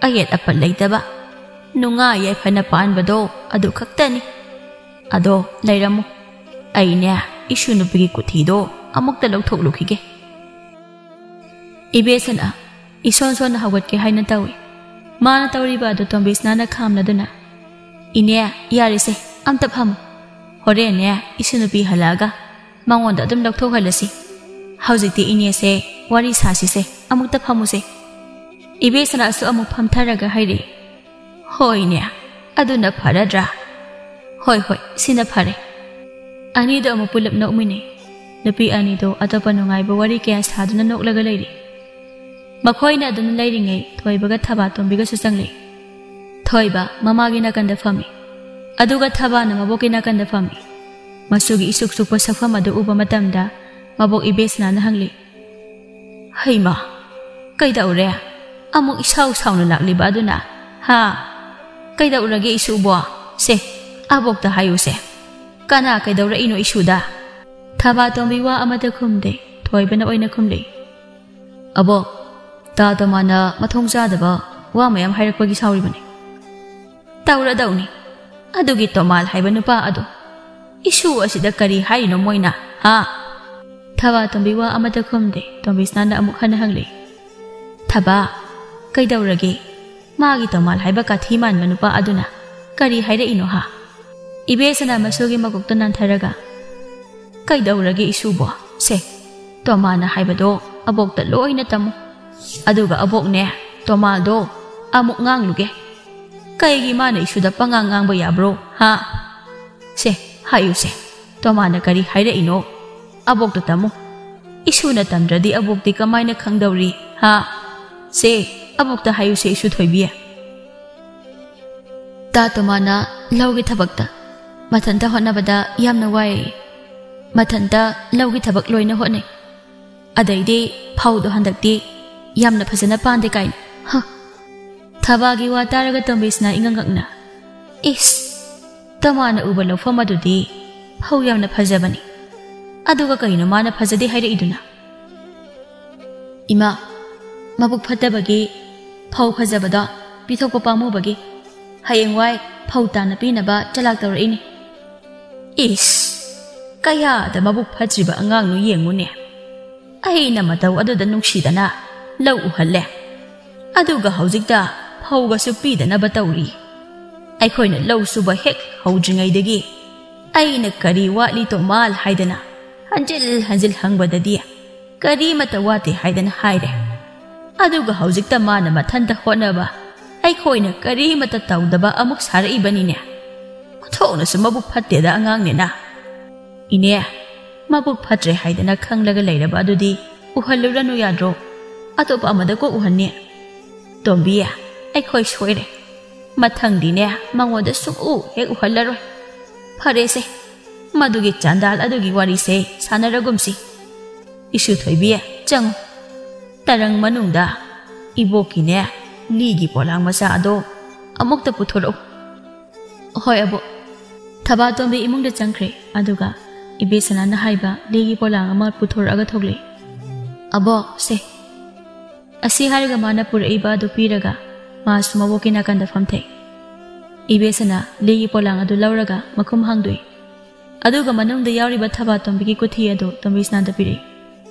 ꯑꯌꯦꯠ ꯑꯄꯟ ꯂꯩꯇꯕ, ꯅꯨꯡꯉꯥꯏ ꯌꯥꯏꯐꯅ ꯄꯥꯟꯕꯗꯣ ꯑꯗꯨ ꯈꯛꯇꯅꯤ꯫ ꯑꯗꯣ ꯂꯩꯔꯝꯃꯨ, ꯑꯩꯅꯦ ꯏꯁꯨ ꯅꯨꯄꯤꯒꯤ ꯀꯨꯊꯤꯗꯣ ꯑꯃꯨꯛꯇ ꯂꯧꯊꯣꯛꯂꯨꯈꯤꯒꯦ꯫ ꯏꯕꯦꯁꯅ ꯏꯁꯣꯟ ꯁꯣꯟꯅ ꯍꯧꯒꯠꯀꯦ ꯍꯥꯏꯅ ꯇꯧꯏ꯫ ꯃꯥꯅ ꯇꯧꯔꯤꯕ ꯑꯗꯨ ꯇꯣꯝꯕꯤꯁꯅꯥꯅ ꯈꯥꯝꯂꯗꯨꯅ, "ꯏꯅꯦ, ꯌꯥꯔꯦꯁꯦ, ꯑꯝꯇ ꯐꯝꯃꯨ꯫ ꯍꯣꯔꯦꯟꯅꯦ ꯏꯁꯨ ꯅꯨꯄꯤ ꯍꯜꯂꯛꯑꯒ ꯃꯉꯣꯟꯗ ꯑꯗꯨꯝ ꯂꯧꯊꯣꯛꯍꯜꯂꯁꯤ꯫ ꯍꯧꯖꯤꯛꯇꯤ ꯏꯅꯦꯁꯦ ꯋꯥꯔꯤ ꯁꯥꯁꯤꯁꯦ, ꯑꯃꯨꯛꯇ ꯐꯝꯃꯨꯁꯦ꯫ ꯏꯕꯦꯁꯅꯥꯁꯨ ꯑꯃꯨꯛ ꯐꯝꯊꯔꯒ ꯍꯥꯏꯔꯛꯏ, "ꯍꯣꯏꯅꯦ, ꯑꯗꯨꯅ ꯐꯔꯗ꯭ꯔꯥ?" "ꯍꯣꯏ, ꯍꯣꯏ, ꯁꯤꯅ ꯐꯔꯦ꯫" ꯑꯅꯤꯗꯣ ꯑꯃꯨꯛ ꯄꯨꯂꯞ ꯅꯣꯛꯃꯤꯟꯅꯩ꯫ ꯅꯨꯄꯤ ꯑꯅꯤꯗꯣ ꯑꯇꯣꯞꯄ ꯅꯨꯡꯉꯥꯏꯕ ꯋꯥꯔꯤ ꯀꯌꯥ ꯁꯥꯗꯨꯅ ꯅꯣꯛꯂꯒ ꯂꯩꯔꯤ꯫ ꯃꯈꯣꯏꯅ ꯑꯗꯨꯝ ꯂꯩꯔꯤꯉꯩ ꯊꯣꯏꯕꯒ ꯊꯕꯥꯇꯣꯝꯕꯤꯒꯁꯨ ꯆꯪꯂꯛꯏ꯫ ꯊꯣꯏꯕ ꯃꯃꯥꯒꯤ ꯅꯥꯀꯟꯗ ꯐꯝꯃꯤ, ꯑꯗꯨꯒ ꯊꯕꯥꯅ ꯃꯕꯣꯛꯀꯤ ꯅꯥꯀꯟꯗ ꯐꯝꯃꯤ꯫ ꯃꯆꯨꯒꯤ ꯏꯁꯨꯛ ꯁꯨꯛꯄ ꯁꯛꯐꯝ ꯑꯗꯨ ꯎꯕ ꯃꯇꯝꯗ ꯃꯕꯣꯛ ꯏꯕꯦꯁꯅꯥꯅ ꯍꯪꯂꯤ, "ꯍꯩꯃꯥ, ꯀꯩꯗꯧꯔꯦ? ꯑꯃꯨꯛ ꯏꯁꯥꯎ ꯁꯥꯎꯅ ꯂꯥꯛꯂꯤꯕ ꯑꯗꯨꯅ? ꯍꯥ? ꯀꯩꯗꯧꯔꯒꯦ ꯏꯁꯨꯕꯣ? ꯁꯦ, ꯑꯕꯣꯛꯇ ꯍꯥꯏꯌꯨꯁꯦ꯫ ꯀꯅꯥ ꯀꯩꯗꯧꯔꯛꯏꯅꯣ ꯏꯁꯨꯗ?" ꯊꯕꯥꯇꯣꯝꯕꯤ ꯋꯥ ꯑꯃꯠꯇ ꯈꯨꯝꯗꯦ꯫ ꯊꯣꯏꯕꯅ ꯑꯣꯏꯅ ꯈꯨꯝꯂꯛꯏ, "ꯑꯕꯣꯛ, ꯇꯥ ꯇꯣꯃꯥꯅ ꯃꯊꯣꯡ ꯆꯥꯗꯕ ꯋꯥ ꯃꯌꯥꯝ ꯍꯥꯏꯔꯛꯄꯒꯤ ꯁꯥꯎꯔꯤꯕꯅꯤ꯫" "ꯇꯧꯔꯗꯧꯅꯤ꯫ ꯑꯗꯨꯒꯤ ꯇꯣꯃꯥꯜ ꯍꯥꯏꯕ ꯅꯨꯄꯥ ꯑꯗꯣ꯫ ꯏꯁꯨ ꯑꯁꯤꯗ ꯀꯔꯤ ꯍꯥꯏꯔꯤꯅꯣ ꯃꯣꯏꯅ, ꯍꯥ?" ꯊꯕꯥꯇꯣꯝꯕꯤ ꯋꯥ ꯑꯃꯠꯇ ꯈꯨꯝꯗꯦ꯫ ꯇꯣꯝꯕꯤꯁꯅꯥꯅ ꯑꯃꯨꯛ ꯍꯟꯅ ꯍꯪꯂꯛꯏ, "ꯊꯕꯥ, ꯀꯩꯗꯧꯔꯒꯦ? ꯃꯥꯒꯤ ꯇꯣꯃꯥꯜ ꯍꯥꯏꯕ ꯀꯥꯊꯤ ꯃꯥꯟꯕ ꯅꯨꯄꯥ ꯑꯗꯨꯅ ꯀꯔꯤ ꯍꯥꯏꯔꯛꯏꯅꯣ, ꯍꯥ?" ꯏꯕꯦꯁꯅꯥ ꯃꯁꯨꯒꯤ ꯃꯀꯣꯛꯇ ꯅꯥꯟꯊꯔꯒ, "ꯀꯩꯗꯧꯔꯒꯦ ꯏꯁꯨꯕꯣ? ꯁꯦ, ꯇꯣꯃꯥꯅ ꯍꯥꯏꯕꯗꯣ ꯑꯕꯣꯛꯇ ꯂꯣꯏꯅ ꯇꯝꯃꯨ꯫ ꯑꯗꯨꯒ ꯑꯕꯣꯛꯅꯦ, ꯇꯣꯃꯥꯗꯣ ꯑꯃꯨꯛ ꯉꯥꯡꯂꯨꯒꯦ꯫ ꯀꯩꯒꯤ ꯃꯥꯅ ꯏꯁꯨꯗ ꯄꯉꯥꯡ ꯉꯥꯡꯕ ꯌꯥꯕ꯭ꯔꯣ, ꯍꯥ? ꯁꯦ, ꯍꯥꯏꯌꯨꯁꯦ, ꯇꯣꯃꯥꯅ ꯀꯔꯤ ꯍꯥꯏꯔꯛꯏꯅꯣ? ꯑꯕꯣꯛꯇ ꯇꯝꯃꯨ꯫ ꯏꯁꯨꯅ ꯇꯝꯗ꯭ꯔꯗꯤ ꯑꯕꯣꯛꯇꯤ ꯀꯃꯥꯏꯅ ꯈꯪꯗꯧꯔꯤ, ꯍꯥ? ꯁꯦ, ꯑꯕꯣꯛꯇ ꯍꯥꯏꯌꯨꯁꯦ, ꯏꯁꯨ ꯊꯣꯏꯕꯤ꯫" ꯇꯥ ꯇꯣꯃꯥꯅ ꯂꯧꯒꯤ ꯊꯕꯛꯇ ꯃꯊꯟꯇ ꯍꯣꯠꯅꯕꯗ ꯌꯥꯝꯅ ꯋꯥꯏ꯫ ꯃꯊꯟꯇ ꯂꯧꯒꯤ ꯊꯕꯛ ꯂꯣꯏꯅ ꯍꯣꯠꯅꯩ꯫ ꯑꯗꯩꯗꯤ ꯐꯧꯗꯣ ꯍꯟꯗꯛꯇꯤ ꯌꯥꯝꯅ ꯐꯖꯅ ꯄꯥꯟꯗꯦ ꯀꯥꯏꯅ꯫ ꯍ! ꯊꯕꯥꯒꯤ ꯋꯥ ꯇꯥꯔꯒ ꯇꯣꯝꯕꯤꯁꯅꯥ ꯏꯉꯛ ꯉꯛꯅ, "ꯏꯁ! ꯇꯣꯃꯥꯅ ꯎꯕ ꯂꯧꯐꯝ ꯑꯗꯨꯗꯤ ꯐꯧ ꯌꯥꯝꯅ ꯐꯖꯕꯅꯤ꯫ ꯑꯗꯨꯒ ꯀꯩꯅꯣ ꯃꯥꯅ ꯐꯖꯗꯦ ꯍꯥꯏꯔꯛꯏꯗꯨꯅ?" "ꯏꯃꯥ, ꯃꯕꯨꯛ ꯐꯠꯇꯕꯒꯤ ꯐꯧ ꯐꯖꯕꯗꯣ ꯄꯤꯊꯣꯛꯄ ꯄꯥꯝꯃꯨꯕꯒꯤ ꯍꯌꯦꯡꯋꯥꯏ ꯐꯧ ꯇꯥꯅ ꯄꯤꯅꯕ ꯆꯂꯥꯛ ꯇꯧꯔꯛꯏꯅꯤ꯫" "ꯏꯁ, ꯀꯌꯥꯗ ꯃꯕꯨꯛ ꯐꯠꯇ꯭ꯔꯤꯕ ꯑꯉꯥꯡꯅꯣ ꯌꯦꯡꯉꯨꯅꯦ꯫ ꯑꯩꯅ ꯃꯇꯧ ꯑꯗꯨꯗ ꯅꯨꯡꯁꯤꯗꯅ ꯂꯧ ꯎꯍꯜꯂꯦ꯫ ꯑꯗꯨꯒ ꯍꯧꯖꯤꯛꯇ ꯐꯧꯒꯁꯨ ꯄꯤꯗꯅꯕ ꯇꯧꯔꯤ꯫ ꯑꯩꯈꯣꯏꯅ ꯂꯧ ꯁꯨꯕ ꯍꯦꯛ ꯍꯧꯗ꯭ꯔꯤꯉꯩꯗꯒꯤ ꯑꯩꯅ "ꯀꯔꯤ ꯋꯥꯠꯂꯤ ꯇꯣꯃꯥꯜ?" ꯍꯥꯏꯗꯅ ꯍꯟꯖꯤꯜ ꯍꯟꯖꯤꯜ ꯍꯪꯕꯗꯗꯤ "ꯀꯔꯤꯃꯠꯇ ꯋꯥꯠꯇꯦ" ꯍꯥꯏꯗꯅ ꯍꯥꯏꯔꯦ꯫ ꯑꯗꯨꯒ ꯍꯧꯖꯤꯛꯇ ꯃꯥꯅ ꯃꯊꯟꯇ ꯍꯣꯠꯅꯕ, ꯑꯩꯈꯣꯏꯅ ꯀꯔꯤꯃꯠꯇ ꯇꯧꯗꯕ ꯑꯃꯨꯛ ꯁꯥꯔꯛꯏꯕꯅꯤꯅꯦ꯫ ꯑꯣꯟꯊꯣꯛꯅꯁꯨ ꯃꯕꯨꯛ ꯐꯠꯇꯦꯗ ꯑꯉꯥꯡꯅꯦꯅ꯫ "ꯏꯅꯦ, ꯃꯕꯨꯛ ꯐꯠꯇ꯭ꯔꯦ ꯍꯥꯏꯗꯅ ꯈꯪꯂꯒ ꯂꯩꯔꯕ ꯑꯗꯨꯗꯤ ꯎꯍꯜꯂꯨꯔꯅꯨ ꯌꯥꯗ꯭ꯔꯣ? ꯑꯇꯣꯞꯄ ꯑꯃꯗ ꯀꯣꯛ ꯎꯍꯟꯅꯤ꯫ ꯇꯣꯝꯕꯤ, ꯑꯩꯈꯣꯏ ꯁꯣꯏꯔꯦ꯫ ꯃꯊꯪꯗꯤꯅꯦ ꯃꯉꯣꯟꯗ ꯁꯨꯡꯎ ꯍꯦꯛ ꯎꯍꯜꯂꯔꯣꯏ꯫ ꯐꯔꯦꯁꯦ, ꯃꯗꯨꯒꯤ ꯆꯥꯟꯗꯥꯜ ꯑꯗꯨꯒꯤ ꯋꯥꯔꯤꯁꯦ ꯁꯥꯟꯅꯔꯒꯨꯝꯁꯤ꯫ ꯏꯁꯨ ꯊꯣꯏꯕꯤ, ꯆꯪꯉꯨ꯫ ꯇꯔꯪ ꯃꯅꯨꯡꯗ ꯏꯕꯣꯛꯀꯤꯅꯦ ꯂꯤꯒꯤ ꯄꯣꯂꯥꯡ ꯃꯆꯥ ꯑꯗꯣ ꯑꯃꯨꯛꯇ ꯄꯨꯊꯣꯔꯛꯎ꯫" "ꯍꯣꯏ ꯑꯕꯣꯛ꯫" ꯊꯕꯥꯇꯣꯝꯕꯤ ꯏꯃꯨꯡꯗ ꯆꯪꯈ꯭ꯔꯦ꯫ ꯑꯗꯨꯒ ꯏꯕꯦꯁꯅꯥꯅ ꯍꯥꯏꯕ ꯂꯤꯒꯤ ꯄꯣꯂꯥꯡ ꯑꯃ ꯄꯨꯊꯣꯔꯛꯑꯒ ꯊꯣꯛꯂꯛꯏ꯫ "ꯑꯕꯣꯛ, ꯁꯦ꯫" ꯑꯁꯤ ꯍꯥꯏꯔꯒ ꯃꯥꯅ ꯄꯨꯔꯛꯏꯕ ꯑꯗꯨ ꯄꯤꯔꯒ ꯃꯥꯁꯨ ꯃꯕꯣꯛꯀꯤ ꯅꯥꯀꯟꯗ ꯐꯝꯊꯩ꯫ ꯏꯕꯦꯁꯅꯥ ꯂꯤꯒꯤ ꯄꯣꯂꯥꯡ ꯑꯗꯨ ꯂꯧꯔꯒ ꯃꯈꯨꯝ ꯍꯥꯡꯗꯣꯛꯏ꯫ ꯑꯗꯨꯒ ꯃꯅꯨꯡꯗ ꯌꯥꯎꯔꯤꯕ ꯊꯕꯥꯇꯣꯝꯕꯤꯒꯤ ꯀꯨꯊꯤ ꯑꯗꯨ ꯇꯣꯝꯕꯤꯁꯅꯥꯗ ꯄꯤꯔꯛꯏ꯫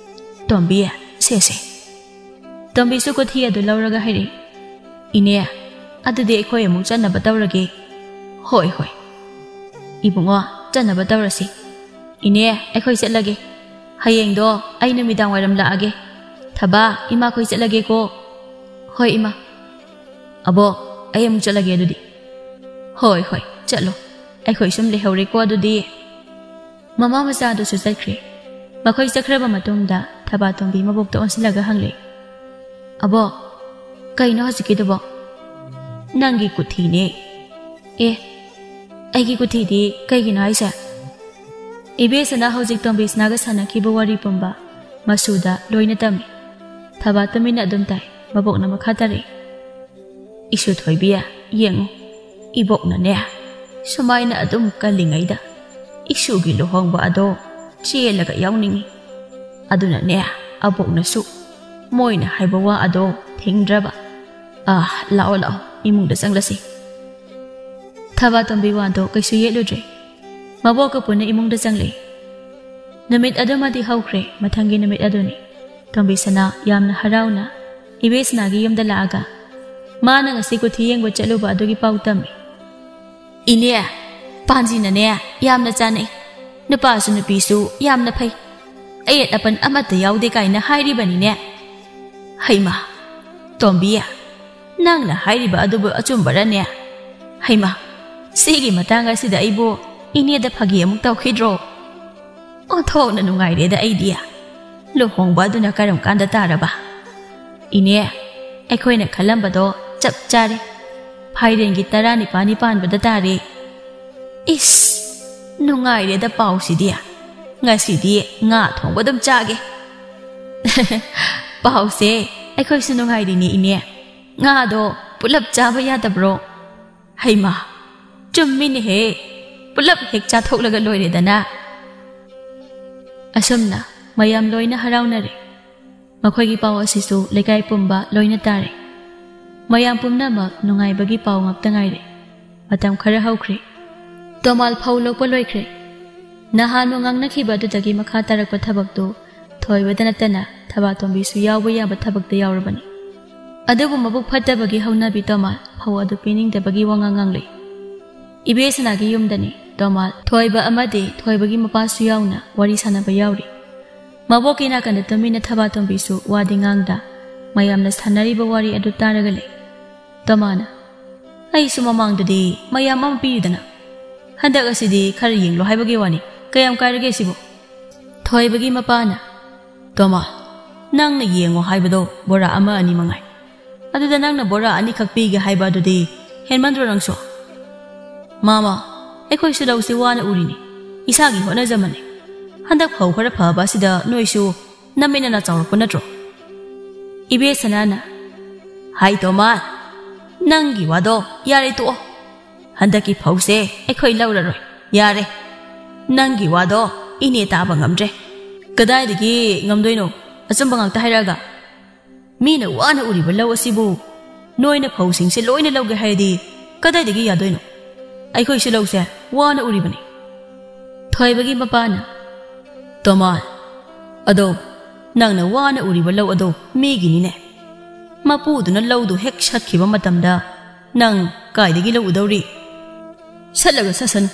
"ꯇꯣꯝꯕꯤ, ꯁꯦ, ꯁꯦ꯫" ꯇꯣꯝꯕꯤꯁꯨ ꯀꯨꯊꯤ ꯑꯗꯨ ꯂꯧꯔꯒ ꯍꯥꯏꯔꯛꯏ꯫ "ꯏꯅꯦ, ꯑꯗꯨꯗꯤ ꯑꯩꯈꯣꯏ ꯑꯃꯨꯛ ꯆꯠꯅꯕ ꯇꯧꯔꯒꯦ꯫" "ꯍꯣꯏ, ꯍꯣꯏ꯫ ꯏꯕꯨꯡꯉꯣ, ꯆꯠꯅꯕ ꯇꯧꯔꯁꯤ꯫ ꯏꯅꯦ, ꯑꯩꯈꯣꯏ ꯆꯠꯂꯒꯦ꯫ ꯍꯌꯦꯡꯗꯣ ꯑꯩ ꯅꯨꯃꯤꯗꯥꯡ ꯋꯥꯏꯔꯝ ꯂꯥꯛꯑꯒꯦ꯫ ꯊꯕꯥ, ꯏꯃꯥꯈꯣꯏ ꯆꯠꯂꯒꯦꯀꯣ꯫" "ꯍꯣꯏ, ꯏꯃꯥ꯫" "ꯑꯕꯣꯛ, ꯑꯩ ꯑꯃꯨꯛ ꯆꯠꯂꯒꯦ ꯑꯗꯨꯗꯤ꯫" "ꯍꯣꯏ, ꯍꯣꯏ, ꯆꯠꯂꯣ꯫ ꯑꯩꯈꯣꯏ ꯁꯨꯝ ꯂꯩꯍꯧꯔꯦꯀꯣ ꯑꯗꯨꯗꯤ꯫" ꯃꯃꯥ ꯃꯆꯥ ꯑꯗꯨꯁꯨ ꯆꯠꯈ꯭ꯔꯦ꯫ ꯃꯈꯣꯏ ꯆꯠꯈ꯭ꯔꯕ ꯃꯇꯨꯡꯗ ꯊꯕꯥꯇꯣꯝꯕꯤ ꯃꯕꯣꯛꯇ ꯑꯣꯟꯁꯤꯜꯂꯒ ꯍꯪꯂꯛꯏ, "ꯑꯕꯣꯛ, ꯀꯩꯅꯣ ꯍꯧꯖꯤꯛꯀꯤꯗꯨꯕꯣ?" "ꯅꯪꯒꯤ ꯀꯨꯊꯤꯅꯦ꯫" "ꯑꯦ, ꯑꯩꯒꯤ ꯀꯨꯊꯤꯗꯤ ꯀꯩꯒꯤꯅꯣ ꯍꯥꯏꯁꯦ?" ꯏꯕꯦꯁꯅꯥ ꯍꯧꯖꯤꯛ ꯇꯣꯝꯕꯤꯁꯅꯥꯒ ꯁꯥꯟꯅꯈꯤꯕ ꯋꯥꯔꯤ ꯄꯨꯝꯕ ꯃꯁꯨꯗ ꯂꯣꯏꯅ ꯇꯝꯃꯤ꯫ ꯊꯕꯥꯇꯣꯝꯕꯤꯅ ꯑꯗꯨꯝ ꯇꯥꯏ꯫ ꯃꯕꯣꯛꯅ ꯃꯈꯥ ꯇꯥꯔꯛꯏ, "ꯏꯁꯨ ꯊꯣꯏꯕꯤ, ꯌꯦꯡꯉꯨ, ꯏꯕꯣꯛꯅꯅꯦ ꯁꯨꯃꯥꯏꯅ ꯑꯗꯨꯝ ꯀꯜꯂꯤꯉꯩꯗ ꯏꯁꯨꯒꯤ ꯂꯨꯍꯣꯡꯕ ꯑꯗꯣ ꯆꯦꯜꯂꯒ ꯌꯥꯎꯅꯤꯡꯉꯤ꯫ ꯑꯗꯨꯅꯅꯦ ꯑꯕꯣꯛꯅꯁꯨ ꯃꯣꯏꯅ ꯍꯥꯏꯕ ꯋꯥ ꯑꯗꯣ ꯊꯤꯡꯗ꯭ꯔꯕ꯫ ꯑꯥ, ꯂꯥꯛꯑꯣ, ꯂꯥꯛꯑꯣ, ꯏꯃꯨꯡꯗ ꯆꯪꯂꯁꯤ꯫" ꯊꯕꯥꯇꯣꯝꯕꯤ ꯋꯥꯗꯣ ꯀꯩꯁꯨ ꯌꯦꯠꯂꯨꯗ꯭ꯔꯦ꯫ ꯃꯕꯣꯛꯀ ꯄꯨꯟꯅ ꯏꯃꯨꯡꯗ ꯆꯪꯂꯛꯏ꯫ ꯅꯨꯃꯤꯠ ꯑꯗꯨꯃꯗꯤ ꯍꯧꯈ꯭ꯔꯦ꯫ ꯃꯊꯪꯒꯤ ꯅꯨꯃꯤꯠ ꯑꯗꯨꯅꯤ꯫ ꯇꯣꯝꯕꯤꯁꯅꯥ ꯌꯥꯝꯅ ꯍꯔꯥꯎꯅ ꯏꯕꯦꯁꯅꯥꯒꯤ ꯌꯨꯝꯗ ꯂꯥꯛꯑꯒ ꯃꯥꯅ ꯉꯁꯤ ꯀꯨꯊꯤ ꯌꯦꯡꯕ ꯆꯠꯂꯨꯕ ꯑꯗꯨꯒꯤ ꯄꯥꯎ ꯇꯝꯃꯤ꯫ "ꯏꯅꯦ, ꯄꯥꯟꯖꯤꯅꯅꯦ ꯌꯥꯝꯅ ꯆꯥꯟꯅꯩ, ꯅꯨꯄꯥꯁꯨ ꯅꯨꯄꯤꯁꯨ ꯌꯥꯝꯅ ꯐꯩ, ꯑꯌꯦꯠ ꯑꯄꯟ ꯑꯃꯠꯇ ꯌꯥꯎꯗꯦ" ꯀꯥꯏꯅ ꯍꯥꯏꯔꯤꯕꯅꯤꯅꯦ꯫ ꯍꯩꯃꯥ, ꯇꯣꯝꯕꯤ, ꯅꯪꯅ ꯍꯥꯏꯔꯤꯕ ꯑꯗꯨꯕꯨ ꯑꯆꯨꯝꯕꯔꯅꯦ? ꯍꯩꯃꯥ, ꯁꯤꯒꯤ ꯃꯇꯥꯡ ꯑꯁꯤꯗ ꯑꯩꯕꯨ ꯏꯅꯦꯗ ꯐꯥꯒꯤ ꯑꯃꯨꯛ ꯇꯧꯈꯤꯗ꯭ꯔꯣ? ꯑꯣꯟꯊꯣꯛꯅ ꯅꯨꯡꯉꯥꯏꯔꯦꯗ ꯑꯩꯗꯤ꯫ ꯂꯨꯍꯣꯡꯕ ꯑꯗꯨꯅ ꯀꯔꯝ ꯀꯥꯟꯗ ꯇꯥꯔꯕ? ꯏꯅꯦ, ꯑꯩꯈꯣꯏꯅ ꯈꯜꯂꯝꯕꯗꯣ ꯆꯞ ꯆꯥꯔꯦ꯫ ꯐꯥꯏꯔꯦꯟꯒꯤ ꯇꯔꯥꯅꯤꯄꯥꯜꯅꯤ ꯄꯥꯟꯕꯗ ꯇꯥꯔꯦ꯫ ꯏꯁ, ꯅꯨꯡꯉꯥꯏꯔꯦꯗ ꯄꯥꯎꯁꯤꯗꯤ꯫ ꯉꯁꯤꯗꯤ ꯉꯥ ꯊꯣꯡꯕ ꯑꯗꯨꯝ ꯆꯥꯒꯦ꯫ ꯄꯥꯎꯁꯦ ꯑꯩꯈꯣꯏꯁꯨ ꯅꯨꯡꯉꯥꯏꯔꯤꯅꯦ ꯏꯅꯦ꯫ ꯉꯥꯗꯣ ꯄꯨꯂꯞ ꯆꯥꯕ ꯌꯥꯗꯕ꯭ꯔꯣ? ꯍꯩꯃꯥ, ꯆꯨꯝꯃꯤꯅꯦꯍꯦ, ꯄꯨꯂꯞ ꯍꯦꯛ ꯆꯥꯊꯣꯛꯂꯒ ꯂꯣꯏꯔꯦꯗꯅ꯫ ꯑꯁꯨꯝꯅ ꯃꯌꯥꯝ ꯂꯣꯏꯅ ꯍꯔꯥꯎꯅꯔꯦ꯫ ꯃꯈꯣꯏꯒꯤ ꯄꯥꯎ ꯑꯁꯤꯁꯨ ꯂꯩꯀꯥꯏ ꯄꯨꯝꯕ ꯂꯣꯏꯅ ꯇꯥꯔꯦ꯫ ꯃꯌꯥꯝ ꯄꯨꯝꯅꯃꯛ ꯅꯨꯡꯉꯥꯏꯕꯒꯤ ꯄꯥꯎ ꯉꯥꯛꯇ ꯉꯥꯏꯔꯦ꯫ ꯃꯇꯝ ꯈꯔ ꯍꯧꯈ꯭ꯔꯦ꯫ ꯇꯣꯃꯥꯜ ꯐꯧ ꯂꯣꯛꯄ ꯂꯣꯏꯈ꯭ꯔꯦ꯫ ꯅꯍꯥꯟꯃꯨꯛ ꯉꯥꯡꯅꯈꯤꯕ ꯑꯗꯨꯗꯒꯤ ꯃꯈꯥ ꯇꯥꯔꯛꯄ ꯊꯕꯛꯇꯨ ꯊꯣꯏꯕꯗ ꯅꯠꯇꯅ ꯊꯕꯥꯇꯣꯝꯕꯤꯁꯨ ꯌꯥꯎꯕ ꯌꯥꯕ ꯊꯕꯛꯇ ꯌꯥꯎꯔꯕꯅꯤ꯫ ꯑꯗꯨꯕꯨ ꯃꯕꯨꯛ ꯐꯠꯇꯕꯒꯤ ꯍꯧꯅꯕꯤ ꯇꯣꯃꯥꯜ ꯐꯧ ꯑꯗꯨ ꯄꯤꯅꯤꯡꯗꯕꯒꯤ ꯋꯥꯉꯥꯡ ꯉꯥꯡꯂꯤ꯫ ꯏꯕꯦꯁꯅꯥꯒꯤ ꯌꯨꯝꯗꯅꯤ ꯇꯣꯃꯥꯜ, ꯊꯣꯏꯕ ꯑꯃꯗꯤ ꯊꯣꯏꯕꯒꯤ ꯃꯄꯥꯁꯨ ꯌꯥꯎꯅ ꯋꯥꯔꯤ ꯁꯥꯟꯅꯕ ꯌꯥꯎꯔꯤ꯫ ꯃꯕꯣꯛꯀꯤ ꯅꯥꯀꯟꯗ ꯇꯨꯃꯤꯟꯅ ꯊꯕꯥꯇꯣꯝꯕꯤꯁꯨ ꯋꯥꯗꯤ ꯉꯥꯡꯗ ꯃꯌꯥꯝꯅ ꯁꯥꯟꯅꯔꯤꯕ ꯋꯥꯔꯤ ꯑꯗꯨ ꯇꯥꯔꯒ ꯂꯩ꯫ ꯇꯣꯃꯥꯜꯅ, "ꯑꯩꯁꯨ ꯃꯃꯥꯡꯗꯗꯤ ꯃꯌꯥꯝ ꯑꯃ ꯄꯤꯔꯤꯗꯅ, ꯍꯟꯗꯛ ꯑꯁꯤꯗꯤ ꯈꯔ ꯌꯦꯡꯂꯣ ꯍꯥꯏꯕꯒꯤ ꯋꯥꯅꯤ, ꯀꯌꯥꯝ ꯀꯥꯏꯔꯒꯦ ꯁꯤꯕꯨ?" ꯊꯣꯏꯕꯒꯤ ꯃꯄꯥꯅ, "ꯇꯣꯃꯥꯜ, ꯅꯪꯅ ꯌꯦꯡꯉꯣ ꯍꯥꯏꯕꯗꯣ ꯕꯣꯔꯥ ꯑꯃ ꯑꯅꯤ ꯃꯉꯥꯏ꯫ ꯑꯗꯨꯗ ꯅꯪꯅ ꯕꯣꯔꯥ ꯑꯅꯤꯈꯛ ꯄꯤꯒꯦ ꯍꯥꯏꯕ ꯑꯗꯨꯗꯤ ꯍꯦꯟꯃꯟꯗ꯭ꯔꯣ ꯅꯪꯁꯨ?" "ꯃꯥꯃ, ꯑꯩꯈꯣꯏꯁꯨ ꯂꯧꯁꯤ ꯋꯥꯅ ꯎꯔꯤꯅꯤ, ꯏꯁꯥꯒꯤ ꯍꯣꯠꯅꯖꯃꯅꯤ꯫ ꯍꯟꯗꯛ ꯐꯧ ꯈꯔ ꯐꯕ ꯑꯁꯤꯗ ꯅꯣꯏꯁꯨ ꯅꯃꯤꯠꯅ ꯆꯥꯎꯔꯛꯄ ꯅꯠꯇ꯭ꯔꯣ?" ꯏꯕꯦꯁꯅꯥꯅ, "ꯍꯥꯏ ꯇꯣꯃꯥꯜ, ꯅꯪꯒꯤ ꯋꯥꯗꯣ ꯌꯥꯔꯦ ꯇꯣꯛꯑꯣ꯫ ꯍꯟꯗꯛꯀꯤ ꯐꯧꯁꯦ ꯑꯩꯈꯣꯏ ꯂꯧꯔꯔꯣꯏ꯫ ꯌꯥꯔꯦ꯫ ꯅꯪꯒꯤ ꯋꯥꯗꯣ ꯏꯅꯦ ꯇꯥꯕ ꯉꯝꯗ꯭ꯔꯦ꯫ ꯀꯗꯥꯏꯗꯒꯤ ꯉꯝꯗꯣꯏꯅꯣ? ꯑꯆꯨꯝꯕ ꯉꯥꯛꯇ ꯍꯥꯏꯔꯛꯑꯒ꯫ ꯃꯤꯅ ꯋꯥꯅ ꯎꯔꯤꯕ ꯂꯧ ꯑꯁꯤꯕꯨ ꯅꯣꯏꯅ ꯐꯧꯁꯤꯡꯁꯦ ꯂꯣꯏꯅ ꯂꯧꯒꯦ ꯍꯥꯏꯔꯗꯤ ꯀꯗꯥꯏꯗꯒꯤ ꯌꯥꯗꯣꯏꯅꯣ? ꯑꯩꯈꯣꯏꯁꯨ ꯂꯧꯁꯦ ꯋꯥꯅ ꯎꯔꯤꯕꯅꯤ꯫" ꯊꯣꯏꯕꯒꯤ ꯃꯄꯥꯅ, "ꯇꯣꯃꯥꯜ, ꯑꯗꯣ ꯅꯪꯅ ꯋꯥꯅ ꯎꯔꯤꯕ ꯂꯧ ꯑꯗꯣ ꯃꯤꯒꯤꯅꯤꯅꯦ꯫ ꯃꯄꯨꯗꯨꯅ ꯂꯧꯗꯨ ꯍꯦꯛ ꯁꯠꯈꯤꯕ ꯃꯇꯝꯗ ꯅꯪ ꯀꯥꯏꯗꯒꯤ ꯂꯧ ꯎꯗꯧꯔꯤ?" ꯁꯠꯂꯒ ꯁꯠꯁꯅꯨ꯫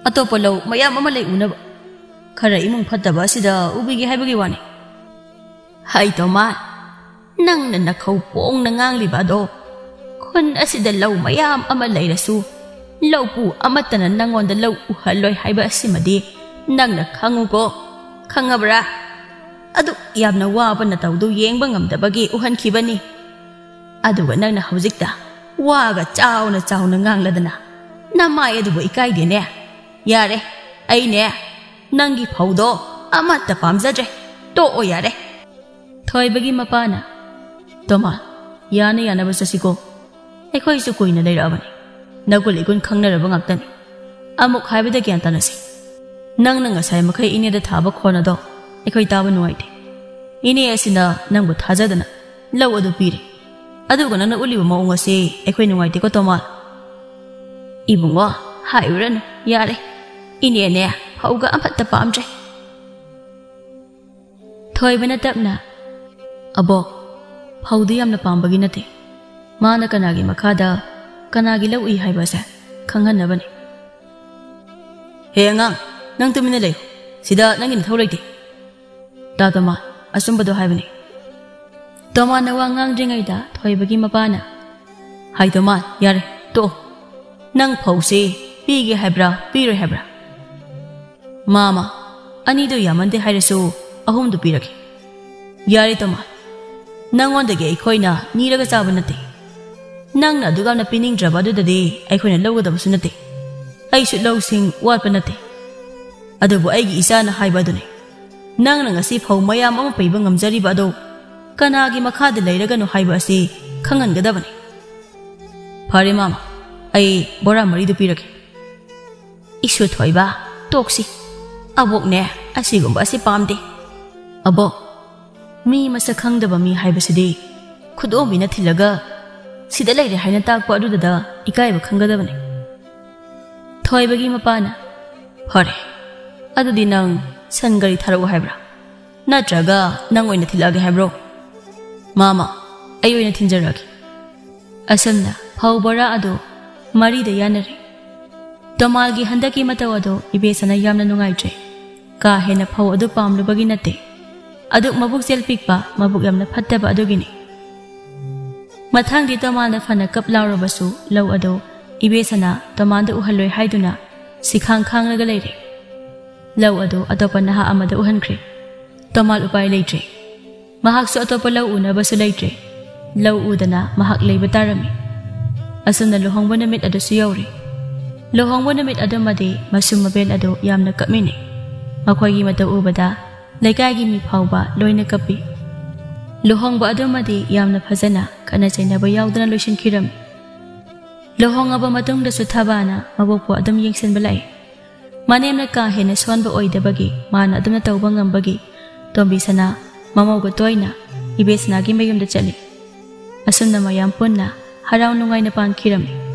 ꯑꯇꯣꯞꯄ ꯂꯧ ꯃꯌꯥꯝ ꯑꯃ ꯂꯩ ꯎꯅꯕ꯫ ꯈꯔ ꯏꯃꯨꯡ ꯐꯠꯇꯕ ꯑꯁꯤꯗ ꯎꯕꯤꯒꯦ ꯍꯥꯏꯕꯒꯤ ꯋꯥꯅꯤ꯫ ꯍꯩ ꯇꯣꯃꯥ, ꯅꯪꯅ ꯅꯈꯧ ꯄꯣꯡꯅ ꯉꯥꯡꯂꯤꯕ ꯑꯗꯣ, ꯈꯨꯟ ꯑꯁꯤꯗ ꯂꯧ ꯃꯌꯥꯝ ꯑꯃ ꯂꯩꯔꯁꯨ, ꯂꯧꯄꯨ ꯑꯃꯠꯇꯅ ꯅꯪꯉꯣꯟꯗ ꯂꯧ ꯎꯍꯜꯂꯣꯏ ꯍꯥꯏꯕ ꯑꯁꯤꯃꯗꯤ ꯅꯪꯅ ꯈꯪꯉꯨꯀꯣ, ꯈꯪꯉꯕ꯭ꯔꯥ? ꯑꯗꯨꯛ ꯌꯥꯝꯅ ꯋꯥꯕ ꯅꯇꯧꯗꯨ ꯌꯦꯡꯕ ꯉꯝꯗꯕꯒꯤ ꯎꯍꯟꯈꯤꯕꯅꯤ꯫ ꯑꯗꯨꯒ ꯅꯪꯅ ꯍꯧꯖꯤꯛꯇ ꯋꯥꯒ ꯆꯥꯎꯅ ꯆꯥꯎꯅ ꯉꯥꯡꯂꯗꯅ ꯅꯃꯥꯏ ꯑꯗꯨꯕꯨ ꯏꯀꯥꯏꯗꯦꯅꯦ꯫ ꯌꯥꯔꯦ, ꯑꯩꯅꯦ ꯅꯪꯒꯤ ꯐꯧꯗꯣ ꯑꯃꯠꯇ ꯄꯥꯝꯖꯗ꯭ꯔꯦ꯫ ꯇꯣꯛꯑꯣ ꯌꯥꯔꯦ꯫ ꯊꯣꯏꯕꯒꯤ ꯃꯄꯥꯅ, "ꯇꯣꯃꯥ, ꯌꯥꯅ ꯌꯥꯅꯕ ꯆꯠꯁꯤꯀꯣ꯫ ꯑꯩꯈꯣꯏꯁꯨ ꯀꯨꯏꯅ ꯂꯩꯔꯛꯑꯕꯅꯤ꯫ ꯅꯒꯨꯟ ꯏꯒꯨꯟ ꯈꯪꯅꯔꯕ ꯉꯥꯛꯇꯅꯤ꯫ ꯑꯃꯨꯛ ꯍꯥꯏꯕꯗ ꯒ꯭ꯌꯥꯟ ꯇꯥꯅꯁꯤ꯫ ꯅꯪꯅ ꯉꯁꯥꯏ ꯃꯈꯩ ꯏꯅꯦꯗ ꯊꯥꯕ ꯈꯣꯟ ꯑꯗꯣ ꯑꯩꯈꯣꯏ ꯇꯥꯕ ꯅꯨꯡꯉꯥꯏꯇꯦ꯫ ꯏꯅꯦ ꯑꯁꯤꯅ ꯅꯪꯕꯨ ꯊꯥꯖꯗꯅ ꯂꯧ ꯑꯗꯨ ꯄꯤꯔꯦ꯫ ꯑꯗꯨꯒ ꯅꯪꯅ ꯎꯠꯂꯤꯕ ꯃꯑꯣꯡ ꯑꯁꯤ ꯑꯩꯈꯣꯏ ꯅꯨꯡꯉꯥꯏꯇꯦꯀꯣ ꯇꯣꯃꯥ꯫ ꯏꯕꯨꯡꯉꯣ, ꯍꯥꯏꯔꯨꯔꯅꯨ, ꯌꯥꯔꯦ꯫ ꯏꯅꯦꯅꯦ ꯐꯧꯒ ꯑꯃꯠꯇ ꯄꯥꯝꯗ꯭ꯔꯦ꯫" ꯊꯣꯏꯕꯅ ꯇꯞꯅ, "ꯑꯕꯣꯛ, ꯐꯧꯗꯨ ꯌꯥꯝꯅ ꯄꯥꯝꯕꯒꯤ ꯅꯠꯇꯦ꯫ ꯃꯥꯅ ꯀꯅꯥꯒꯤ ꯃꯈꯥꯗ ꯀꯅꯥꯒꯤ ꯂꯧ ꯎꯏ ꯍꯥꯏꯕꯁꯦ ꯈꯪꯍꯟꯅꯕꯅꯤ꯫" "ꯍꯦ ꯑꯉꯥꯡ, ꯅꯪ ꯇꯨꯃꯤꯟꯅ ꯂꯩꯌꯨ꯫ ꯁꯤꯗ ꯅꯪꯒꯤ ꯅꯊꯧ ꯂꯩꯇꯦ꯫ ꯇꯥ ꯇꯣꯃꯥ, ꯑꯆꯨꯝꯕꯗꯣ ꯍꯥꯏꯕꯅꯤ꯫" ꯇꯣꯃꯥꯅ ꯋꯥ ꯉꯥꯡꯗ꯭ꯔꯤꯉꯩꯗ ꯊꯣꯏꯕꯒꯤ ꯃꯄꯥꯅ, "ꯍꯥꯏ ꯇꯣꯃꯥ, ꯌꯥꯔꯦ, ꯇꯣꯛꯑꯣ꯫ ꯅꯪ ꯐꯧꯁꯤ ꯄꯤꯒꯦ ꯍꯥꯏꯕ꯭ꯔꯥ, ꯄꯤꯔꯣꯏ ꯍꯥꯏꯕ꯭ꯔꯥ?" "ꯃꯥꯃ, ꯑꯅꯤꯗꯨ ꯌꯥꯝꯃꯟꯗꯦ ꯍꯥꯏꯔꯁꯨ ꯑꯍꯨꯝꯗꯨ ꯄꯤꯔꯒꯦ꯫" "ꯌꯥꯔꯦ ꯇꯣꯃꯥ, ꯅꯪꯉꯣꯟꯗꯒꯤ ꯑꯩꯈꯣꯏꯅ ꯅꯤꯔꯒ ꯆꯥꯕ ꯅꯠꯇꯦ꯫ ꯅꯪꯅ ꯑꯗꯨꯛ ꯌꯥꯝꯅ ꯄꯤꯅꯤꯡꯗ꯭ꯔꯕ ꯑꯗꯨꯗꯗꯤ ꯑꯩꯈꯣꯏꯅ ꯂꯧꯒꯗꯕꯁꯨ ꯅꯠꯇꯦ꯫ ꯑꯩꯁꯨ ꯂꯧꯁꯤꯡ ꯋꯥꯠꯄ ꯅꯠꯇꯦ꯫ ꯑꯗꯨꯕꯨ ꯑꯩꯒꯤ ꯏꯆꯥꯅ ꯍꯥꯏꯕ ꯑꯗꯨꯅꯤ꯫ ꯅꯪꯅ ꯉꯁꯤ ꯐꯧ ꯃꯌꯥꯝ ꯑꯃ ꯄꯩꯕ ꯉꯝꯖꯔꯤꯕ ꯑꯗꯣ ꯀꯅꯥꯒꯤ ꯃꯈꯥꯗ ꯂꯩꯔꯒꯅꯣ ꯍꯥꯏꯕ ꯑꯁꯤ ꯈꯪꯍꯟꯒꯗꯕꯅꯤ꯫" "ꯐꯔꯦ ꯃꯥꯃ, ꯑꯩ ꯕꯣꯔꯥ ꯃꯔꯤꯗꯨ ꯄꯤꯔꯒꯦ꯫" "ꯏꯁꯨ ꯊꯣꯏꯕ, ꯇꯣꯛꯁꯤ꯫ ꯑꯕꯣꯛꯅꯦ ꯑꯁꯤꯒꯨꯝꯕ ꯑꯁꯤ ꯄꯥꯝꯗꯦ꯫ ꯑꯕꯣꯛ, ꯃꯤ ꯃꯁꯛ ꯈꯪꯗꯕ ꯃꯤ ꯍꯥꯏꯕꯁꯤꯗꯤ ꯈꯨꯗꯣꯝꯕꯤꯅ ꯊꯤꯜꯂꯒ ꯁꯤꯗ ꯂꯩꯔꯦ ꯍꯥꯏꯅ ꯇꯥꯛꯄ ꯑꯗꯨꯗ ꯏꯀꯥꯏꯕ ꯈꯪꯒꯗꯕꯅꯤ꯫" ꯊꯣꯏꯕꯒꯤ ꯃꯄꯥꯅ, "ꯐꯔꯦ, ꯑꯗꯨꯗꯤ ꯅꯪ ꯁꯟ ꯒꯥꯔꯤ ꯊꯥꯔꯛꯎ ꯍꯥꯏꯕ꯭ꯔꯥ? ꯅꯠꯇ꯭ꯔꯒ ꯅꯪ ꯑꯣꯏꯅ ꯊꯤꯜꯂꯛꯑꯒꯦ ꯍꯥꯏꯕ꯭ꯔꯣ?" "ꯃꯥꯃ, ꯑꯩ ꯑꯣꯏꯅ ꯊꯤꯟꯖꯔꯛꯑꯒꯦ꯫" ꯑꯁꯨꯝꯅ ꯐꯧ ꯕꯣꯔꯥ ꯑꯗꯨ ꯃꯔꯤꯗ ꯌꯥꯅꯔꯦ꯫ ꯇꯣꯃꯥꯜꯒꯤ ꯍꯟꯗꯛꯀꯤ ꯃꯇꯧ ꯑꯗꯨ ꯏꯕꯦꯁꯅꯥ ꯌꯥꯝꯅ ꯅꯨꯡꯉꯥꯏꯇ꯭ꯔꯦ꯫ ꯀꯥ ꯍꯦꯟꯅ ꯐꯧ ꯑꯗꯨ ꯄꯥꯝꯂꯨꯕꯒꯤ ꯅꯠꯇꯦ, ꯑꯗꯨꯛ ꯃꯕꯨꯛꯆꯦꯜ ꯄꯤꯛꯄ, ꯃꯕꯨꯛ ꯌꯥꯝꯅ ꯐꯠꯇꯕ ꯑꯗꯨꯒꯤꯅꯤ꯫ ꯃꯊꯪꯗꯤ ꯇꯣꯃꯥꯜꯅ ꯐꯅ ꯀꯞ ꯂꯥꯎꯔꯕꯁꯨ ꯂꯧ ꯑꯗꯨ ꯏꯕꯦꯁꯅꯥ ꯇꯣꯃꯥꯜꯗ ꯎꯍꯜꯂꯣꯏ ꯍꯥꯏꯗꯨꯅ ꯁꯤꯈꯥꯡ ꯈꯥꯡꯂꯒ ꯂꯩꯔꯦ꯫ ꯂꯧ ꯑꯗꯨ ꯑꯇꯣꯞꯄ ꯅꯍꯥ ꯑꯃꯗ ꯎꯍꯟꯈ꯭ꯔꯦ꯫ ꯇꯣꯃꯥꯜ ꯎꯄꯥꯏ ꯂꯩꯇ꯭ꯔꯦ꯫ ꯃꯍꯥꯛꯁꯨ ꯑꯇꯣꯞꯄ ꯂꯧ ꯎꯅꯕꯁꯨ ꯂꯩꯇ꯭ꯔꯦ꯫ ꯂꯧ ꯎꯗꯅ ꯃꯍꯥꯛ ꯂꯩꯕ ꯇꯥꯔꯝꯃꯤ꯫ ꯑꯁꯨꯝꯅ ꯂꯨꯍꯣꯡꯕ ꯅꯨꯃꯤꯠ ꯑꯗꯨꯁꯨ ꯌꯧꯔꯦ꯫ ꯂꯨꯍꯣꯡꯕ ꯅꯨꯃꯤꯠ ꯑꯗꯨꯃꯗꯤ ꯃꯁꯨꯝ ꯃꯕꯦꯟ ꯑꯗꯨ ꯌꯥꯝꯅ ꯀꯞꯃꯤꯟꯅꯩ꯫ ꯃꯈꯣꯏꯒꯤ ꯃꯇꯧ ꯎꯕꯗ ꯂꯩꯀꯥꯏꯒꯤ ꯃꯤ ꯐꯥꯎꯕ ꯂꯣꯏꯅ ꯀꯞꯄꯤ꯫ ꯂꯨꯍꯣꯡꯕ ꯑꯗꯨꯃꯗꯤ ꯌꯥꯝꯅ ꯐꯖꯅ ꯈꯠꯅ ꯆꯩꯅꯕ ꯌꯥꯎꯗꯅ ꯂꯣꯏꯁꯤꯟꯈꯤꯔꯝꯃꯤ꯫ ꯂꯨꯍꯣꯡꯉꯕ ꯃꯇꯨꯡꯗꯁꯨ ꯊꯕꯥꯅ ꯃꯕꯣꯛꯄꯨ ꯑꯗꯨꯝ ꯌꯦꯡꯁꯤꯟꯕ ꯂꯥꯛꯏ꯫ ꯃꯅꯦꯝꯅ ꯀꯥ ꯍꯦꯟꯅ ꯁꯣꯟꯕ ꯑꯣꯏꯗꯕꯒꯤ ꯃꯥꯅ ꯑꯗꯨꯝꯅ ꯇꯧꯕ ꯉꯝꯕꯒꯤ ꯇꯣꯝꯕꯤꯁꯅꯥ ꯃꯃꯧꯒ ꯇꯣꯏꯅ ꯏꯕꯦꯁꯅꯥꯒꯤ ꯃꯌꯨꯝꯗ ꯆꯠꯂꯤ꯫ ꯑꯁꯨꯝꯅ ꯃꯌꯥꯝ ꯄꯨꯟꯅ ꯍꯔꯥꯎ ꯅꯨꯡꯉꯥꯏꯅ ꯄꯥꯟꯈꯤꯔꯝꯃꯤ꯫